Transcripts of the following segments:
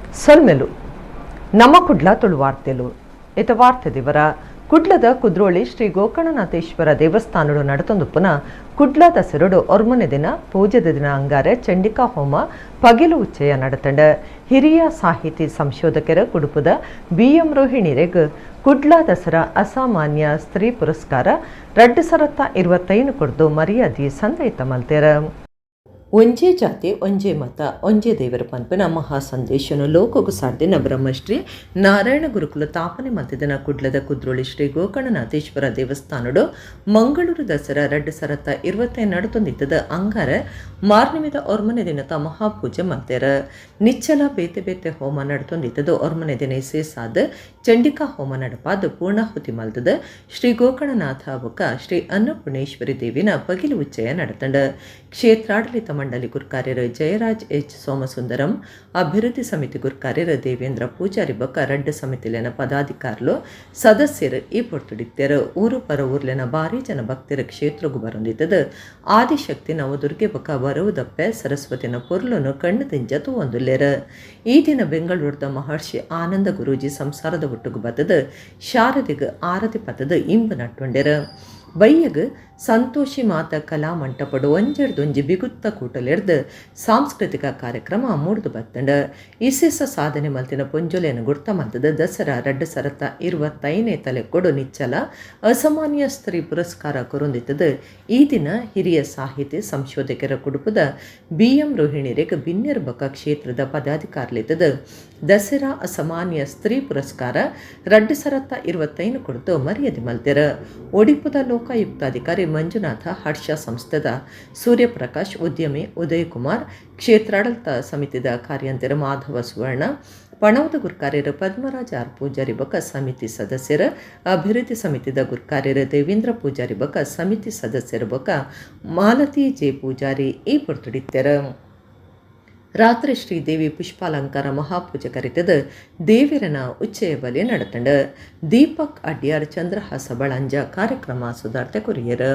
ಸೊಲ್ಮೆಲು ನಮ್ಮ ಕುಡ್ಲ ತುಳು ವಾರ್ತೆಲು ಇತ ವಾರ್ತೆ ದಿವರ ಕುಡ್ಲದ ಕುದ್ರೋಳಿ ಶ್ರೀ ಗೋಕರ್ಣನಾಥೇಶ್ವರ ದೇವಸ್ಥಾನಡು ನಡತೊಂದುಪ್ಪುನ ಕುಡ್ಲ ದಸರಡು ಒರ್ಮನೆ ದಿನ ಪೂಜೆದ ದಿನ ಅಂಗಾರೆ ಚಂಡಿಕಾ ಹೋಮ ಪಗಿಲು ಉಚ್ಚಯ ನಡತಂಡ. ಹಿರಿಯ ಸಾಹಿತಿ ಸಂಶೋಧಕರ ಕುಡುಪುದ ಬಿ.ಎಂ. ರೋಹಿಣಿರೆಗ್ ಕುಡ್ಲ ದಸರಾ ಅಸಾಮಾನ್ಯ ಸ್ತ್ರೀ ಪುರಸ್ಕಾರ 2025 ಕೊಡ್ದು ಮರ್ಯಾದೆ ಸಂದೈತ ಮಲ್ತೆರ. ಒಂಜೇ ಜಾತಿ ಒಂಜೇ ಮತ ಒಂಜೇ ದೇವರ ಪನ್ಪಿನ ಮಹಾ ಸಂದೇಶನು ಲೋಕಗು ಸಾರ್ದಿನ ಬ್ರಹ್ಮಶ್ರೀ ನಾರಾಯಣ ಗುರುಕುಲ ತಾಪನೆ ಮಲ್ತಿದನ ಕುಡ್ಲದ ಕುದ್ರೋಳಿ ಶ್ರೀ ಗೋಕರ್ಣನಾಥೇಶ್ವರ ದೇವಸ್ಥಾನಡು ಮಂಗಳೂರು ದಸರಾ 2025 ನಡತೊಂದಿತ್ತದ ಅಂಗಾರ ಮಾರ್ನಿಮಿದ ಒರ್ಮನೆ ದಿನತ ಮಹಾಪೂಜೆ ಮಲ್ತೆರ. ನಿಚ್ಚಲ ಬೇತೆ ಬೇತೆ ಹೋಮ ನಡತೊಂದಿತ್ತದ ಒರ್ಮನೆ ದಿನ ಸೇಸಾದ ಚಂಡಿಕಾ ಹೋಮ ನಡಪಾದ ಪೂರ್ಣಾಹುತಿ ಮಲ್ತದ ಶ್ರೀ ಗೋಕರ್ಣನಾಥ ಬೊಕ್ಕ ಶ್ರೀ ಅನ್ನಪೂರ್ಣೇಶ್ವರಿ ದೇವಿನ ಪಗಿಲು ಉಚ್ಚಯ ನಡತಂಡ. ಕ್ಷೇತ್ರಾಡಳಿತ ಮಂಡಳಿ ಗುರ್ಕಾರ್ಯರು ಜಯರಾಜ್ ಎಚ್ ಸೋಮಸುಂದರಂ, ಅಭಿವೃದ್ಧಿ ಸಮಿತಿ ಗುರ್ಕಾರ್ಯರು ದೇವೇಂದ್ರ ಪೂಜಾರಿ ಬೊಕ್ಕ ರಡ್ಡ ಸಮಿತಿಲೆನ ಪದಾಧಿಕಾರುಲು ಸದಸ್ಯರು ಈ ಪೊರ್ತುಡಿತ್ತೆರು. ಊರು ಪರ ಊರ್ಲೆನ ಭಾರಿ ಜನ ಭಕ್ತರ ಕ್ಷೇತ್ರಗು ಬರೊಂದಿತ್ತದ ಆದಿಶಕ್ತಿ ನವದುರ್ಗೆ ಬೊಕ್ಕ ಬರುವುದಪ್ಪೆ ಸರಸ್ವತಿನ ಪೊರ್ಲುನು ಕಣ್ಣು ದಿಂಜ ತೂವೊಂದುಲ್ಲೆರ್. ಈ ದಿನ ಬೆಂಗಳೂರದ ಮಹರ್ಷಿ ಆನಂದ ಗುರೂಜಿ ಸಂಸಾರದ ಒಟ್ಟುಗು ಬತ್ತದ ಶಾರದಿಗ್ ಆರತಿ ಪತ್ತದ ಇಂಬು ನಟ್ಟೊಂಡೆರ್. ಬಯ್ಯಗ್ ಸಂತೋಷಿ ಮಾತ ಕಲಾ ಮಂಟಪಡು ಒಂಜೆಡ್ದೊಂಜಿ ಬಿಗುತ್ತ ಕೂಟಲೆರ್ದ್ ಸಾಂಸ್ಕೃತಿಕ ಕಾರ್ಯಕ್ರಮ ಮೂಡ್ದು ಬತ್ತಂಡ. ಇಸೆಸ ಸಾಧನೆ ಮಲ್ತಿನ ಪೊಂಜೊಲೆನ ಗುರ್ತ ಮಲ್ತದ ದಸರಾ 2025 ತಲೆಕೊಡು ನಿಚ್ಚಲ ಅಸಾಮಾನ್ಯ ಸ್ತ್ರೀ ಪುರಸ್ಕಾರ ಕೊರೊಂದಿತ್ತದ. ಈ ದಿನ ಹಿರಿಯ ಸಾಹಿತಿ ಸಂಶೋಧಕರ ಕುಡುಪದ ಬಿ.ಎಂ. ರೋಹಿಣಿರೆಗ್ ಬಿನ್ನೆರ್ ಬೊಕ್ಕ ಕ್ಷೇತ್ರದ ಪದಾಧಿಕಾರಿಲಿತ್ತದ ದಸರಾ ಅಸಾಮಾನ್ಯ ಸ್ತ್ರೀ ಪುರಸ್ಕಾರ 2025 ಕೊಡ್ದು ಮರ್ಯಾದೆ ಮಲ್ತೆರ್. ಒಡಿಪುದ ಲೋಕಾಯುಕ್ತಾಧಿಕಾರಿ ಮಂಜುನಾಥ, ಹರ್ಷ ಸಂಸ್ಥೆದ ಸೂರ್ಯಪ್ರಕಾಶ್, ಉದ್ಯಮಿ ಉದಯಕುಮಾರ್, ಕ್ಷೇತ್ರಾಡಳಿತ ಸಮಿತಿದ ಕಾರ್ಯಂತರ ಮಾಧವ ಸುವರ್ಣ, ಪಣವದ ಗುರ್ಕಾರ್ಯರು ಪದ್ಮರಾಜ್ ಆರ್ ಪೂಜಾರಿ ಬೊಕ್ಕ ಸಮಿತಿ ಸದಸ್ಯರು, ಅಭಿವೃದ್ಧಿ ಸಮಿತಿದ ಗುರ್ಕಾರ್ಯರು ದೇವೇಂದ್ರ ಪೂಜಾರಿ ಬೊಕ್ಕ ಸಮಿತಿ ಸದಸ್ಯರು ಬೊಕ್ಕ ಮಾಲತಿ ಜೆ ಪೂಜಾರಿ ಈ ಪೊರ್ತುಡಿತ್ತೆರ್. ರಾತ್ರಿ ಶ್ರೀದೇವಿ ಪುಷ್ಪಾಲಂಕಾರ ಮಹಾಪೂಜೆ ಕರಿತದ ದೇವಿರನ ಉಚ್ಚಯ ಬಲಿ ನಡತಂಡ. ದೀಪಕ್ ಅಡ್ಯಾರ್, ಚಂದ್ರಹಾಸ ಬಳಂಜ ಕಾರ್ಯಕ್ರಮ ಸುಧಾರ್ತೆ ಕೊರಿಯರ್.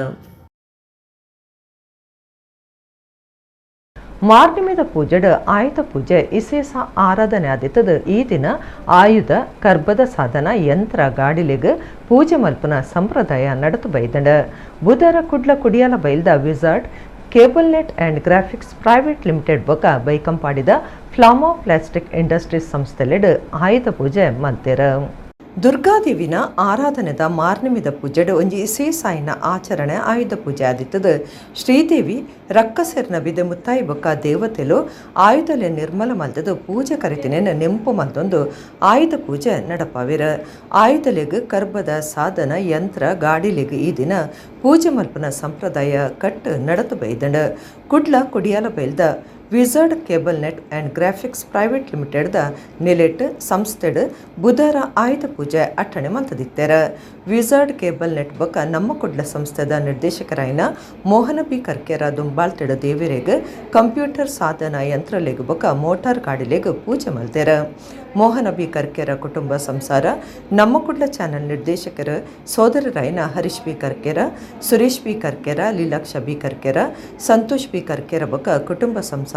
ಮಾರ್ನಿಮಿದ ಪೂಜೆಡ್ ಆಯುಧ ಪೂಜೆ ಇಸೇಸ ಆರಾಧನೆ ಆದಿತ್ತದ. ಈ ದಿನ ಆಯುಧ ಕರ್ಬದ ಸಾಧನ ಯಂತ್ರ ಗಾಡಿಲೆಗ್ ಪೂಜೆ ಮಲ್ಪುನ ಸಂಪ್ರದಾಯ ನಡತು ಬೈದಂಡ. ಬುಧರ Kudla ಕುಡಿಯಾಲ ಬೈಲ್ದ Wizard Cable Net and Graphics Private Limited ಬೊಕ್ಕ ಬೈಕಂಪಾಡಿದ ಫ್ಲಾಮಾ ಪ್ಲಾಸ್ಟಿಕ್ ಇಂಡಸ್ಟ್ರೀಸ್ ಸಂಸ್ಥೆಲೆಡ್ ಆಯುಧ ಪೂಜೆ ಮಲ್ತೆರ್. ದುರ್ಗಾದೇವಿನ ಆರಾಧನೆದ ಮಾರ್ನಿಮಿದ ಪೂಜೆಡ್ ಒಂಜಿ ಇಸೇಸಾಯಿನ ಆಚರಣೆ ಆಯುಧ ಪೂಜೆ ಆದಿತ್ತದ. ಶ್ರೀದೇವಿ ರಕ್ಕಸೆರ್ನ ಬಿದೆ ಮುತ್ತಾಯಿ ಬೊಕ್ಕ ದೇವತೆಲು ಆಯುಧಲೆ ನಿರ್ಮಲ ಮಲ್ತದು ಪೂಜೆ ಕರಿತಿನೇನ ನೆಂಪು ಮಲ್ತೊಂದು ಆಯುಧ ಪೂಜೆ ನಡಪಾವಿರ. ಆಯುಧಲೆಗ್ ಕರ್ಬದ ಸಾಧನ ಯಂತ್ರ ಗಾಡಿಲೆಗ್ ಈ ದಿನ ಪೂಜೆ ಮಲ್ಪನ ಸಂಪ್ರದಾಯ ಕಟ್ಟು ನಡತು ಬೈದಂಡ. Kudla ಕುಡಿಯಾಲ ಬೈಲ್ದ Wizard Cable Net and Graphics Private Limited the ನಿಲೆಟ್ ಸಂಸ್ಥೆಡ್ ಬುಧವಾರ ಆಯುಧ ಪೂಜೆ ಅಟ್ಟಣೆ ಮಲ್ತದಿತ್ತೆರ್. ವಿಸರ್ಡ್ ಕೇಬಲ್ ನೆಟ್ ಬೊಕ್ಕ ನಮ್ಮ ಕುಡ್ಲ ಸಂಸ್ಥೆದ ನಿರ್ದೇಶಕರಾಯಿನ ಮೋಹನ ಬಿ ಕರ್ಕೆರ ದುಂಬಾಳ್ತೆಡ್ ದೇವಿರೆಗ್ ಕಂಪ್ಯೂಟರ್ ಸಾಧನ ಯಂತ್ರಲೆಗ್ ಬೊಕ್ಕ ಮೋಟಾರ್ ಗಾಡಿಲೆಗ್ ಪೂಜೆ ಮಲ್ತೆರ್. ಮೋಹನ ಬಿ ಕರ್ಕೆರ ಕುಟುಂಬ ಸಂಸಾರ, ನಮ್ಮ ಕುಡ್ಲ ಚಾನೆಲ್ ನಿರ್ದೇಶಕರು ಸೋದರರಾಯಿನ Harish B Karkera, Suresh B Karkera, Leelaksha B Karkera, Santosh B Karkera ಬೊಕ್ಕ ಕುಟುಂಬ ಸಂಸಾರ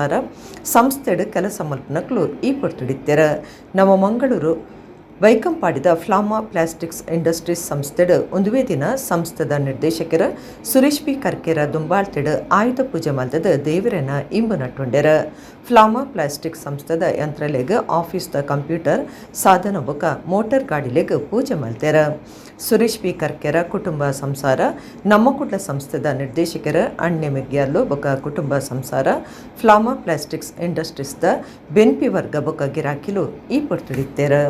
ಸಂಸ್ಥೆಡ್ ಕೆಲಸ ಮಲ್ಪನಕ್ಲು ಈ ಪೊರ್ತುಡಿತ್ತೆರ್. ನಮ್ಮ ಮಂಗಳೂರು ಬೈಕಂಪಾಡಿದ ಫ್ಲಾಮಾ ಪ್ಲಾಸ್ಟಿಕ್ಸ್ ಇಂಡಸ್ಟ್ರೀಸ್ ಸಂಸ್ಥೆಡ್ ಒಂದುವೇ ದಿನ ಸಂಸ್ಥೆದ ನಿರ್ದೇಶಕರ ಸುರೇಶ್ ಬಿ ಕರ್ಕೆರ ದುಂಬಾಳ್ತೆಡ್ ಆಯುಧ ಪೂಜೆ ಮಲ್ತದ ದೇವರನ ಇಂಬು ನಟ್ಟುಂಡೆರ್. ಫ್ಲಾಮಾ ಪ್ಲಾಸ್ಟಿಕ್ ಸಂಸ್ಥೆದ ಯಂತ್ರಲೆಗ್ ಆಫೀಸ್ದ ಕಂಪ್ಯೂಟರ್ ಸಾಧನ ಬೊಕ್ಕ ಮೋಟಾರ್ ಗಾಡಿಲೆಗ್ ಪೂಜೆ ಮಲ್ತೆರ್. ಸುರೇಶ್ ಬಿ ಕರ್ಕೆರ ಕುಟುಂಬ ಸಂಸಾರ, ನಮ್ಮ ಕುಡ್ಲ ಸಂಸ್ಥೆದ ನಿರ್ದೇಶಕರ ಅಣ್ಣೆ ಮೆಗ್ಯಾರ್ಲು ಬೊಕ್ಕ ಕುಟುಂಬ ಸಂಸಾರ, ಫ್ಲಾಮಾ ಪ್ಲಾಸ್ಟಿಕ್ಸ್ ಇಂಡಸ್ಟ್ರೀಸ್ದ ಬೆನ್ಪಿ ವರ್ಗ ಬೊಕ್ಕ ಗಿರಾಕಿಲು ಈ ಪೊರ್ತುಡಿತ್ತೆರ್.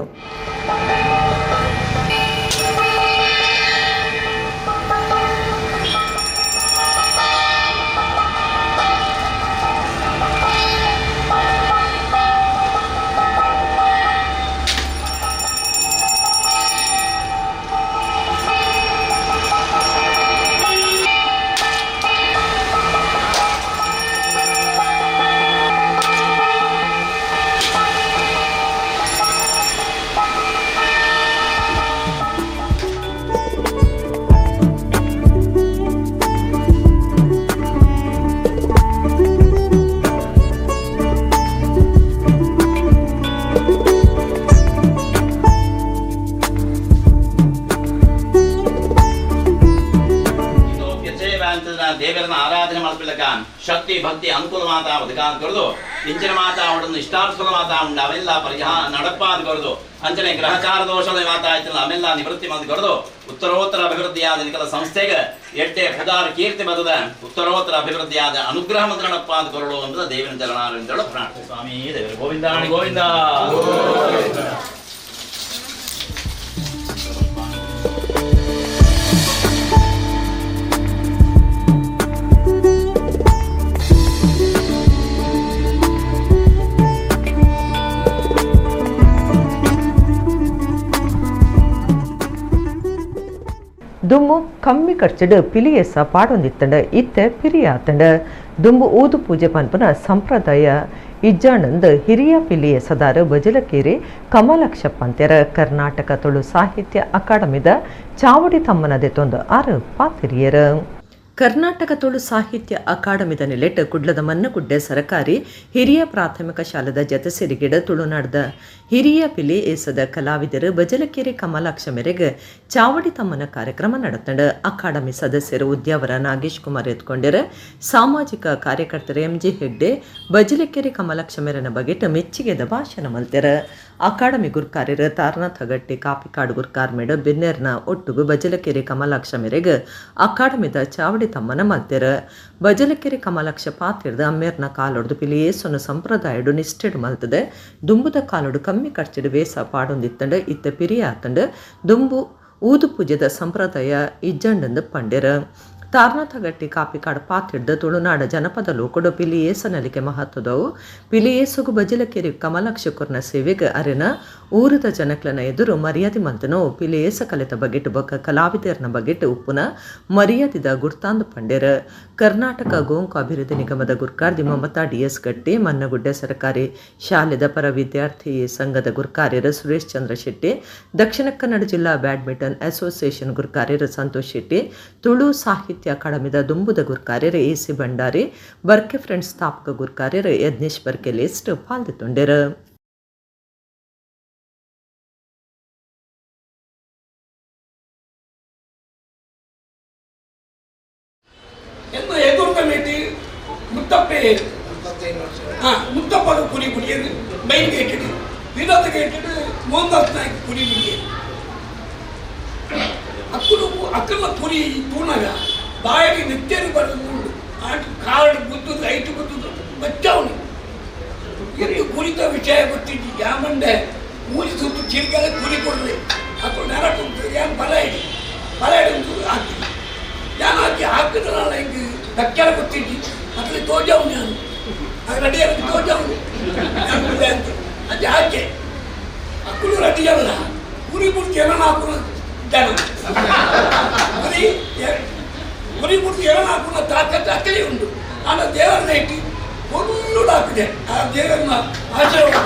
ಶಕ್ತಿ ಭಕ್ತಿ ಅನುಕೂಲ ಮಾತಾ ಬದುಕಾದ ಕೊರದು ಇಂಚಿನ ಮಾತಾ ಅವಡನ್ನು ಇಷ್ಟಾರ್ಥದ ಮಾತಾ ಉಂಡು ಅವೆಲ್ಲ ಪರಿಹಾರ ನಡಪಾದ ಕೊರದು ಅಂಚನೆ ಗ್ರಹಚಾರ ದೋಷದ ಮಾತಾ ಆಯ್ತಲ್ಲ ಅವೆಲ್ಲ ನಿವೃತ್ತಿ ಮಂದಿ ಕೊರದು ಉತ್ತರೋತ್ತರ ಅಭಿವೃದ್ಧಿಯಾದ ನಿಕಲ ಸಂಸ್ಥೆಗೆ ಎಡ್ಡೆ ಪುದಾರ ಕೀರ್ತಿ ಬದದ ಉತ್ತರೋತ್ತರ ಅಭಿವೃದ್ಧಿಯಾದ ಅನುಗ್ರಹ ಮಂತ್ರ ನಡಪಾದ ಕೊರಳು ಅಂತ ದೇವಿನ ಚರಣಾರವಿಂದಳು ಪ್ರಾರ್ಥನೆ. ಸ್ವಾಮಿ ದೇವರು ಗೋವಿಂದಾಣಿ ಗೋವಿಂದ. ದುಮ್ಮು ಕಮ್ಮಿ ಖರ್ಚಿಡು ಪಿಲಿಯೆಸ ಪಾಡೊಂದಿತ್ತಂಡು ಇತ್ತೆ ಪಿರಿಯಾತಂಡು ದುಂಬು ಊದು ಪೂಜೆ ಪನ್ಪುನ ಸಂಪ್ರದಾಯ ಇಜ್ಜಾಣಂದು ಹಿರಿಯ ಪಿಲಿಯ ಸದಾರು ಬಜಲಕೇರಿ ಕಮಲಕ್ಷ ಪಂತ್ಯರ ಕರ್ನಾಟಕ ತುಳು ಸಾಹಿತ್ಯ ಅಕಾಡೆಮಿದ ಚಾವಡಿ ತಮ್ಮನದೆ ತೊಂದು ಆರು ಪಾತಿರಿಯರು. ಕರ್ನಾಟಕ ತುಳು ಸಾಹಿತ್ಯ ಅಕಾಡೆಮಿದ ನಿಲೆಟ್ ಕುಡ್ಲದ ಮನ್ನಗುಡ್ಡೆ ಸರಕಾರಿ ಹಿರಿಯ ಪ್ರಾಥಮಿಕ ಶಾಲೆದ ಜತೆ ಸಿರಿಗಿಡ ತುಳುನಾಡ್ದ ಹಿರಿಯ ಪಿಲಿ ಏಸದ ಕಲಾವಿದರು ಬಜಲಕೆರೆ ಕಮಲಾಕ್ಷ ಮೇರೆಗೆ ಚಾವಡಿ ತಮ್ಮನ ಕಾರ್ಯಕ್ರಮ ನಡೆತಂಡು. ಅಕಾಡೆಮಿ ಸದಸ್ಯರು ಉದ್ಯಾವರ ನಾಗೇಶ್ ಕುಮಾರ್ ಎತ್ಕೊಂಡರು. ಸಾಮಾಜಿಕ ಕಾರ್ಯಕರ್ತರು ಎಂ ಜಿ ಹೆಗ್ಡೆ ಬಜಲಕೆರೆ ಕಮಲಾಕ್ಷ ಮೇರನ ಬಗೆಟ್ ಮೆಚ್ಚುಗೆದ ಭಾಷಣ ಮಲ್ತೆರ. ಅಕಾಡೆಮಿ ಗುರ್ಕಾರ್ಯರು ತಾರನಾಥ ಗಟ್ಟಿ ಕಾಪಿಕಾಡು ಗುರ್ಕಾರ್ಮೇಡು ಬೆನ್ನೇರ್ನ ಒಟ್ಟುಗು ಬಜಲಕೆರೆ ಕಮಲಾಕ್ಷ ಮೇರೆಗೆ ಅಕಾಡೆಮಿದ ಚಾವಡಿ ತಮ್ಮನ ಮಲ್ತೆರ. ಬಜಲಕೆರೆ ಕಮಲಾಕ್ಷ ಪಾತಿರ್ದ ಅಮ್ಮೇರ್ನ ಕಾಲೊಡ್ದು ಪಿಲಿಯೇಸೊನ ಸಂಪ್ರದಾಯಡು ನಿಷ್ಠೆಡು ಮಲ್ತದೆ. ದುಂಬುದ ಕಾಲೊಡು ಕಮ್ಮಿ ಖರ್ಚಿಡು ವೇಸ ಪಾಡೊಂದಿತ್ತಂಡು ಇತ್ತ ಪಿರಿಯಾತಂಡು ದುಂಬು ಊದು ಪೂಜೆದ ಸಂಪ್ರದಾಯ ಇಜ್ಜಂಡಂದು ಪಂಡೆರ. ತಾರನಾಥ ಗಟ್ಟಿ ಕಾಪಿಕಾಡು ಪಾತಿಡ್ದ ತುಳುನಾಡ ಜನಪದ ಲೋಕಡು ಪಿಲಿಯೇಸ ನಲಿಕೆ ಮಹತ್ವದವು. ಪಿಲಿಯೇಸುಗು ಬಜಲಕೆರೆ ಕಮಲಾಕ್ಷಕರ್ನ ಸೇವೆಗೆ ಅರೆನ ಊರದ ಜನಕ್ಲನ ಎದುರು ಮರ್ಯಾದೆ ಮಲ್ತನೋ ಪಿಲಿಯೇಸ ಕಲಿತ ಬಗೆಟ್ ಬೊಕ್ಕ ಕಲಾವಿದರ್ನ ಬಗೆಟ್ ಉಪ್ಪುನ ಮರ್ಯಾದಿದ ಗುರ್ತಾಂದು ಪಂಡೆರ. ಕರ್ನಾಟಕ ಗೋಂಕು ಅಭಿವೃದ್ಧಿ ನಿಗಮದ ಗುರ್ಕಾರ್ದಿ ಮಮತಾ ಡಿ ಎಸ್ ಗಟ್ಟಿ, ಮನ್ನಗುಡ್ಡೆ ಸರ್ಕಾರಿ ಶಾಲೆದ ಪರ ವಿದ್ಯಾರ್ಥಿ ಸಂಘದ ಗುರ್ಕಾರ್ಯರು ಸುರೇಶ್ ಚಂದ್ರ ಶೆಟ್ಟಿ, ದಕ್ಷಿಣ ಕನ್ನಡ ಜಿಲ್ಲಾ ಬ್ಯಾಡ್ಮಿಂಟನ್ ಅಸೋಸಿಯೇಷನ್ ಗುರ್ಕಾರ್ಯರು ಸಂತೋಷ್ ಶೆಟ್ಟಿ, ತುಳು ಸಾಹಿತ್ಯ ಅಕಾಡೆಮಿದ ದುಂಬುದ ಗುರ್ಕಾರ್ಯರು ಎ ಸಿ ಭಂಡಾರಿ, ಬರ್ಕೆ ಫ್ರೆಂಡ್ಸ್ ಸ್ಥಾಪಕ ಗುರ್ಕಾರ್ಯರು ಯಜ್ಞೇಶ್ ಬರ್ಕೆ ಲಿಸ್ಟ್ ಪಾಲ್ದಿತ್ತುಂಡೆರು. ಎನ್ನು ಎದುರು ಕಮಿಟಿ ಮುತ್ತಪ್ಪೆ ಮುತ್ತಪ್ಪಗ ಕುರಿ ಕುಡಿಯದು ಮೈನ್ ಗೇಟೆಡ್ ವಿನೋದ ಗೇಟೆಡ್ ಮೋಹನ್ದಾಸ್ ನಾಯ್ಕ ಕುರಿ ಕುಡಿಯದು ಅಕ್ಕಲು ಅಕ್ಕಲ ಕುರಿ ತೂಣಗ ಬಾಯಿಗೆ ನಿತ್ಯರು ಬರೋದು ಉಂಡು ಆಟ ಕಾಡು ಗುದ್ದು ಲೈಟ್ ಗುದ್ದು ಬಚ್ಚವನು ಎಲ್ಲಿ ಕುರಿತ ವಿಷಯ ಗೊತ್ತಿದ್ದು ಯಾಮಂಡೆ ಊರಿ ಸುತ್ತು ಚಿರ್ಗಲ ಕುರಿ ಕೊಡಲಿ ಅಕ್ಕಳು ನೆರಟು ಯಾನ್ ಬಲ ಇಡಿ ಬಲ ಇಡಿ ಹಾಕಿ ಯಾನ್ ಹಾಕಿ ಹಾಕಿದ್ರಲ್ಲ ಹಿಂಗೆ ದಕ್ಕೆಲ್ಲ ಗೊತ್ತಿದ್ದು ಅದ್ರಲ್ಲಿ ತೋಜವನು ನಾನು ಅದು ರೆಡಿ ಆಗಿ ತೋಜವನು ಅಂತ ಅದು ಹಾಕೆ ಅಕ್ಕಳು ರೆಡಿ ಅಲ್ಲ ಕುರಿ ಪೂರ್ತಿ ಏನೋ ಹಾಕು ಜನ ಕುರಿ ಕುರಿ ಪೂರ್ತಿ ಏನೋ ಹಾಕುವ ತಾಕತ್ತು ಅಕ್ಕಳಿ ಉಂಟು. ಆನ ದೇವರನ್ನ ಇಟ್ಟು ಒಂದು ಹಾಕಿದೆ ಆ ದೇವರನ್ನ ಆಶೀರ್ವಾದ.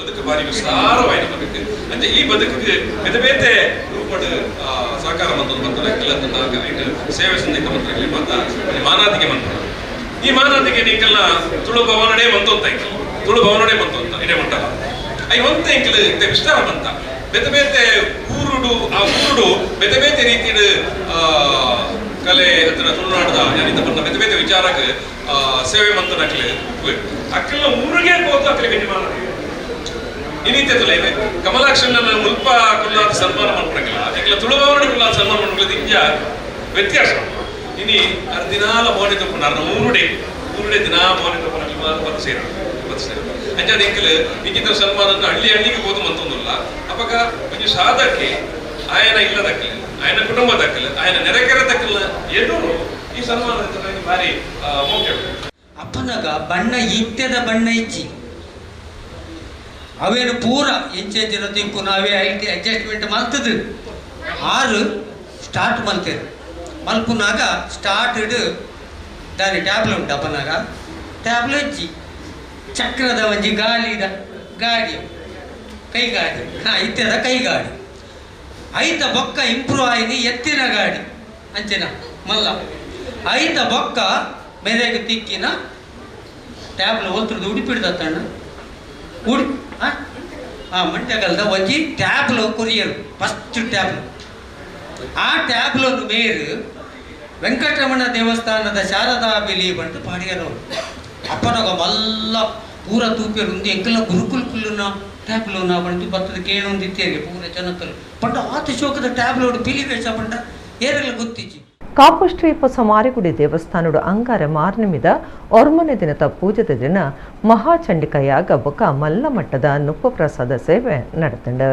ಬದುಕು ಬಾರಿ ವಿಸ್ತಾರವಾಯಿನ ಬದುಕು ಅಂಚೆ ಈ ಬದುಕಿಗೆ ಬೇತೆ ಬೇತೆ ರೂಪಡ್ ಸಹಕಾರ ಮಂತೊಂದು ಬಂತನ ಐಟ್ ಸೇವೆ ಸಂದಿಕ ಮಂತ್ರಗಳು ಮಾತ ಮಾನಾದಿಗೆ ಮಂತ್ರ ಈ ಮಾನಾದಿಗೆ ನಿಂಕಲ್ನ ತುಳು ಭವನಡೇ ಮಂತೊಂತ ಇಂಕಲ್ ತುಳು ಭವನಡೇ ಮಂತೊಂತ ಇಡೇ ಮಂಟಲ I ಒಂತ ಇಂಕಲ್ ಇತ್ತೆ ವಿಸ್ತಾರ ಮಂತ ಬೇತೆ ಬೇತೆ ಊರುಡು ಆ ಊರುಡು ಬೇತೆ ಬೇತೆ ರೀತಿಡು ಕಲೆ ಹತ್ತಿರ ತುಳುನಾಡದ ಯಾನಿತ ಬಣ್ಣ ಬೇತೆ ಬೇತೆ ವಿಚಾರಕ್ಕೆ ಸೇವೆ ಮಂತನಕ್ಲೆ ಉಪ್ಪು ಅಕ್ಕಲ್ನ ಊರಿಗೆ ಹೋದ ಅಕ್ಕಲಿಗೆ ಮಾನಾದಿಗೆ ಇನ್ನಿತ್ತೆ ತುಲೈವೆ ಕಮಲಾಕ್ಷನ ಮುಲ್ಪ ಕುಲ್ಲಾದ ಸನ್ಮಾನ ಮಾಡ್ಕೊಳಂಗಿಲ್ಲ ಎಂಗ್ಲ ತುಳುಭವನ ಕುಲ್ಲಾದ ಸನ್ಮಾನ ಮಾಡ್ಕೊಳ್ಳೋದು ಇಂಜ ವ್ಯತ್ಯಾಸ. ಇನಿ ಅರ್ ದಿನಾಲ ಮೋನೆ ತಪ್ಪುನ ಅರ್ನ ಊರುಡೆ ಊರುಡೆ ದಿನಾ ಮೋನೆ ತಪ್ಪುನ ಬತ್ತು ಸೇರ ಬತ್ತು ಸೇರ ಅಂಚಾದ ಎಂಕಲ್ ಇಂಚಿತ ಸನ್ಮಾನ ಹಳ್ಳಿ ಹಳ್ಳಿಗೆ ಹೋದು ಮಂತೊಂದುಲ್ಲ. ಅಪಗ ಒಂಜಿ ಸಾಧಕ್ಕೆ ಆಯನ ಇಲ್ಲದಕ್ಕಲ್ ಆಯನ ಕುಟುಂಬ ದಕ್ಕಲ್ ಆಯನ ನೆರೆಕೆರೆ ದಕ್ಕಲ್ ಎದುರು ಈ ಸನ್ಮಾನ ಭಾರಿ ಮುಖ್ಯ. ಅಪ್ಪನಗ ಬಣ್ಣ ಇತ್ಯದ ಬಣ್ಣ ಇಚ್ಚಿ ಅವೇನು ಪೂರ ಎಂಚೆಂಚಿನ ತಿಂಪುನ ಅವೇ IT adjustment ಮಲ್ತದು ಆರು ಸ್ಟಾರ್ಟ್ ಮಲ್ತೇರು ಮಲ್ಪುನಾಗ ಸ್ಟಾರ್ಟೆಡ್ ದಾನಿ ಟ್ಯಾಬ್ಲೆ ಉಂಟು ಅಪ್ಪನಾಗ ಟ್ಯಾಬ್ಲೆ ಇಜ್ಜಿ ಚಕ್ರದ ಒಂಜಿ ಗಾಳಿದ ಗಾಡಿ ಕೈ ಗಾಡಿ ಹಾಂ ಇತ್ಯದ ಕೈ ಗಾಡಿ ಐತ ಬೊಕ್ಕ ಇಂಪ್ರೂವ್ ಆಯ್ನಿ ಎತ್ತಿನ ಗಾಡಿ ಅಂಚಿನ ಮಲ್ಲ ಐತ ಬೊಕ್ಕ ಮೇರೆಗೆ ತಿಕ್ಕಿನ ಟ್ಯಾಬ್ಲೆ ಒತ್ತರದ ಉಡಿಪಿಡ್ದತ್ತಣ್ಣ ಉಡಿ ಹಾಂ ಹಾಂ ಮಂಟಗಲ್ದ ಒಂಜಿ ಟ್ಯಾಬ್ಲು ಕೊರಿಯರು ಫಸ್ಟ್ ಟ್ಯಾಬ್ಲು ಆ ಟ್ಯಾಬ್ಲನ್ನು ಮೇರು Venkataramana ದೇವಸ್ಥಾನದ ಶಾರದಾ ಬೆಲಿ ಬಂದು ಪಾಡಿಯರವರು ಅಪ್ಪನಗ ಮಲ್ಲ ಪೂರ ತೂಪೇರು ಉಂದು ಎಂಕಲ ಗುರುಕುಲ್ ಕುಲ್ಲುನ ಟ್ಯಾಬ್ಲೋನ ಬಂದು ಬತ್ತದ ಕೇಣೊಂದಿತ್ತೇರಿ ಪೂರ ಜನಕಲು ಪಂಡ ಆತ ಶೋಕದ ಟ್ಯಾಬ್ಲೋಡ್ ಪಿಲಿ ವೇಷ ಪಂಡ ಏರೆಲ್ಲ ಗೊತ್ತಿಜ್ಜಿ. ಕಾಪು ಶ್ರೀ ಹೊಸ ಮಾರಿಗುಡಿ ದೇವಸ್ಥಾನಡು ಅಂಗಾರ ಮಾರ್ನಿಮಿದ ಒರ್ಮನೆ ದಿನದ ಪೂಜೆದ ದಿನ ಮಹಾಚಂಡಿಕ ಯಾಗ ಬೊಕ ಮಲ್ಲ ಮಟ್ಟದ ನುಪ್ಪು ಪ್ರಸಾದ ಸೇವೆ ನಡೆತಂಡು.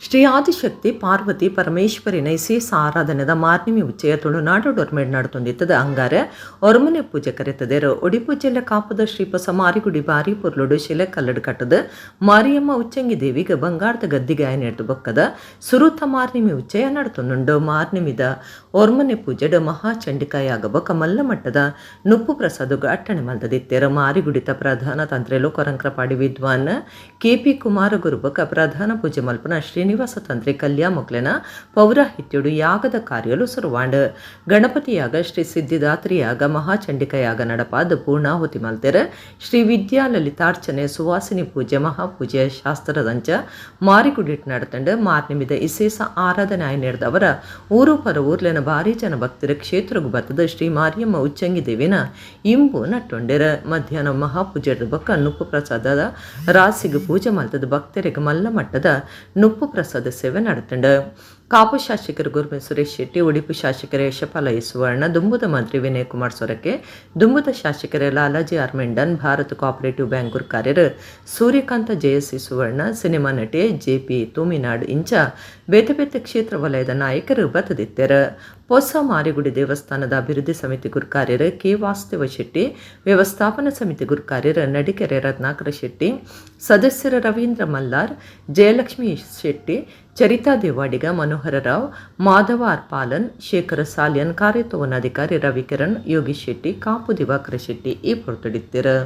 ಶ್ರೀ ಆದಿಶಕ್ತಿ ಪಾರ್ವತಿ ಪರಮೇಶ್ವರಿನ ಇಸೇಸ ಆರಾಧನೆದ ಮಾರ್ನಿಮಿ ಉಚ್ಚಯ ತುಳುನಾಡೊರ್ಮೆಡ್ ನಡತೊಂದಿತ್ತದ. ಅಂಗಾರೆ ಒರ್ಮನೆ ಪೂಜೆ ಕರೆತದೇರು. ಒಡಿಪು ಜಿಲ್ಲೆ ಕಾಪುದ ಶ್ರೀ ಹೊಸ ಮಾರಿಗುಡಿ ಬಾರಿ ಪೊರ್ಲುಡು ಶಿಲೆ ಕಲ್ಲಡು ಕಟ್ಟದ ಮಾರಿಯಮ್ಮ ಉಚ್ಚಂಗಿ ದೇವಿಗೆ ಬಂಗಾರದ ಗದ್ದಿಗೆ ಆಯನೆಡ್ದು ಬೊಕ್ಕದ ಸುರುತ ಮಾರ್ನಿಮಿ ಉಚ್ಚಯ ನಡತೊಂದುಂಡು. ಮಾರ್ನಿಮಿದ ಒರ್ಮನೆ ಪೂಜೆಡ್ ಮಹಾಚಂಡಿಕಾಯಾಗ ಬೊಕ್ಕ ಮಲ್ಲ ಮಟ್ಟದ ನುಪ್ಪು ಪ್ರಸಾದಗ್ ಅಟ್ಟಣೆ ಮಲ್ತದಿತ್ತೆರ್. ಮಾರಿಗುಡಿತ ಪ್ರಧಾನ ತಂತ್ರಿಲು ಕೊರಂಕ್ರಪಾಡಿ ವಿದ್ವಾನ್ ಕೆಪಿ ಕುಮಾರಗುರು ಬೊಕ್ಕ ಪ್ರಧಾನ ಪೂಜೆ ಮಲ್ಪುನ ಶ್ರೀನಿವಾಸ ತಂತ್ರಿ ಕಲ್ಯಾ ಮೊಕ್ಲೆನ ಪೌರಾಹಿತ್ಯಡು ಯಾಗದ ಕಾರ್ಯಲು ಸುರುವಾಂಡ್. ಗಣಪತಿಯಾಗ, ಶ್ರೀ ಸಿದ್ಧಿದಾತ್ರಿಯಾಗ, ಮಹಾಚಂಡಿಕಾಯಾಗ ನಡಪಾದ ಪೂರ್ಣಾಹುತಿ ಮಲ್ತೆರ್. ಶ್ರೀ ವಿದ್ಯಾ ಲಲಿತಾರ್ಚನೆ, ಸುವಾಸಿನಿ ಪೂಜೆ, ಮಹಾಪೂಜೆ ಶಾಸ್ತ್ರದಂಚ ಮಾರಿಗುಡಿಟ್ ನಡತಂಡು. ಮಾರ್ನಿಮಿದ ಇಸೇಸ ಆರಾಧನೆ ಆಯ್ನೆಡ್ದವರ ಊರು ಪರ ಊರ್ಲೆನ ಭಾರಿ ಜನ ಭಕ್ತರ ಕ್ಷೇತ್ರಗ್ ಬತ್ತದ ಶ್ರೀ ಮಾರಿಯಮ್ಮ ಉಚ್ಚಂಗಿ ದೇವಿನ ಇಂಬು ನಟ್ಟೊಂಡೆರ್. ಮಧ್ಯಾಹ್ನ ಮಹಾಪೂಜೆ ಬೊಕ್ಕ ನುಪ್ಪು ಪ್ರಸಾದದ ರಾಸಿಗೆ ಪೂಜೆ ಮಲ್ತದ ಭಕ್ತರಿಗೆ ಮಲ್ಲ ಮಟ್ಟದ ನುಪ್ಪು ಪ್ರಸಾದ ಸೇವೆ ನಡತಂಡು. ಕಾಪು ಶಾಸಕರು ಗುರ್ಮೆ ಸುರೇಶ್ ಶೆಟ್ಟಿ, ಉಡುಪಿ ಶಾಸಕರ ಯಶಪಾಲ ಸುವರ್ಣ, ದುಂಬುದ ಮಂತ್ರಿ ವಿನಯ್ ಕುಮಾರ್ ಸೊರಕೆ, ದುಂಬುದ ಶಾಸಕರ Lalaji R Mendon, Bharat cooperative bank ಗುರ್ಕಾರ್ಯರು ಸೂರ್ಯಕಾಂತ ಜೆಎಸ್ಸಿ ಸುವರ್ಣ, ಸಿನಿಮಾ ನಟೆ ಜೆಪಿ ತೂಮಿನಾಡ್ ಇಂಚ ಬೇತೆ ಬೇತೆ ಕ್ಷೇತ್ರ ವಲಯದ ನಾಯಕರು ಬತ್ತದಿತ್ತೆರ್. ಹೊಸ ಮಾರಿಗುಡಿ ದೇವಸ್ಥಾನದ ಅಭಿವೃದ್ಧಿ ಸಮಿತಿ ಗುರ್ಕಾರ್ಯರು ಕೆ ವಾಸುದೇವ ಶೆಟ್ಟಿ, ವ್ಯವಸ್ಥಾಪನಾ ಸಮಿತಿ ಗುರ್ಕಾರ್ಯರು ನಡಿಕೆರೆ ರತ್ನಾಕರ ಶೆಟ್ಟಿ, ಸದಸ್ಯರ ರವೀಂದ್ರ ಮಲ್ಲಾರ್, ಜಯಲಕ್ಷ್ಮಿ ಶೆಟ್ಟಿ, ಚರಿತಾ ದೇವಾಡಿಗ, ಮನೋಹರ ರಾವ್, ಮಾಧವ ಆರ್ ಪಾಲನ್, ಶೇಖರ ಸಾಲಿಯನ್, ಕಾರ್ಯತೋವನಾಧಿಕಾರಿ ರವಿಕಿರಣ್, ಯೋಗೀಶ್ ಶೆಟ್ಟಿ, ಕಾಪು ದಿವಾಕರ ಶೆಟ್ಟಿ ಈ ಪೊರ್ತುಡಿತ್ತಿರು.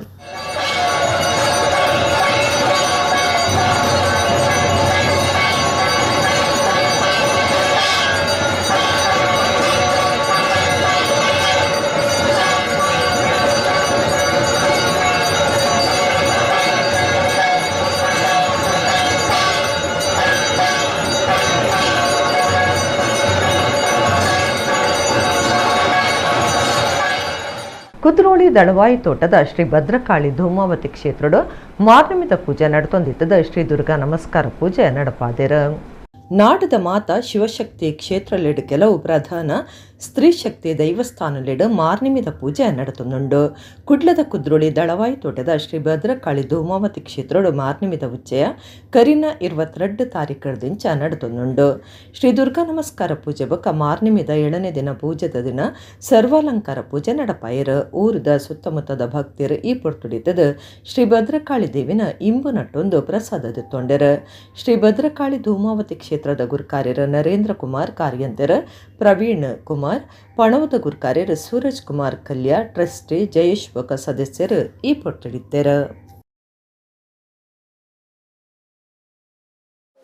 ಕುದ್ರೋಳಿ ದಳವಾಯಿ ತೋಟದ ಶ್ರೀ ಭದ್ರಕಾಳಿ ಧೂಮಾವತಿ ಕ್ಷೇತ್ರಡು ಮಾರ್ನಿಮಿತ ಪೂಜೆ ನಡ್ತೊಂದಿತ್ತದ ಶ್ರೀ ದುರ್ಗಾ ನಮಸ್ಕಾರ ಪೂಜೆ ನಡಪಾದಿರ. ನಾಡದ ಮಾತ ಶಿವಶಕ್ತಿ ಕ್ಷೇತ್ರಲೆಡು ಕೆಲವು ಪ್ರಧಾನ ಸ್ತ್ರೀ ಶಕ್ತಿ ದೈವಸ್ಥಾನಲೆಡು ಮಾರ್ನಿಮಿದ ಪೂಜೆ ನಡತೊಂದುಂಡು. ಕುಡ್ಲದ ಕುದ್ರೋಳಿ ದಳವಾಯಿ ತೋಟದ ಶ್ರೀ ಭದ್ರಕಾಳಿ ಧೂಮಾವತಿ ಕ್ಷೇತ್ರಡು ಮಾರ್ನಿಮಿದ ಉಚ್ಚಯ ಕರಿನ 22 ತಾರೀಕದಿಂಚ ನಡತೊಂದುಂಡು. ಶ್ರೀ ದುರ್ಗಾ ನಮಸ್ಕಾರ ಪೂಜೆ ಬೊಕ್ಕ ಮಾರ್ನಿಮಿದ 7ನೇ ದಿನ ಪೂಜೆದ ದಿನ ಸರ್ವಾಲಂಕಾರ ಪೂಜೆ ನಡಪಾಯಿರು. ಊರದ ಸುತ್ತಮುತ್ತದ ಭಕ್ತರು ಈ ಪೊರ್ತುಡಿತದ ಶ್ರೀ ಭದ್ರಕಾಳಿ ದೇವಿನ ಇಂಬು ನಟ್ಟೊಂದು ಪ್ರಸಾದ ತೊಂಡೆರು. ಶ್ರೀ ಭದ್ರಕಾಳಿ ಧೂಮಾವತಿ ಕ್ಷೇತ್ರದ ಗುರುಕಾರ್ಯರ ನರೇಂದ್ರ ಕುಮಾರ್, ಕಾರ್ಯಂತರ ಪ್ರವೀಣ್ ಕುಮಾರ್, ಪಣವದ ಗುರುಕಾರ್ಯರ ಸೂರಜ್ ಕುಮಾರ್ ಕಲ್ಯಾ, ಟ್ರಸ್ಟಿ ಜಯೇಶ್ ಬೊಕ ಸದಸ್ಯರು ಈ ಪೊರ್ತುಡಿತ್ತೆರ್.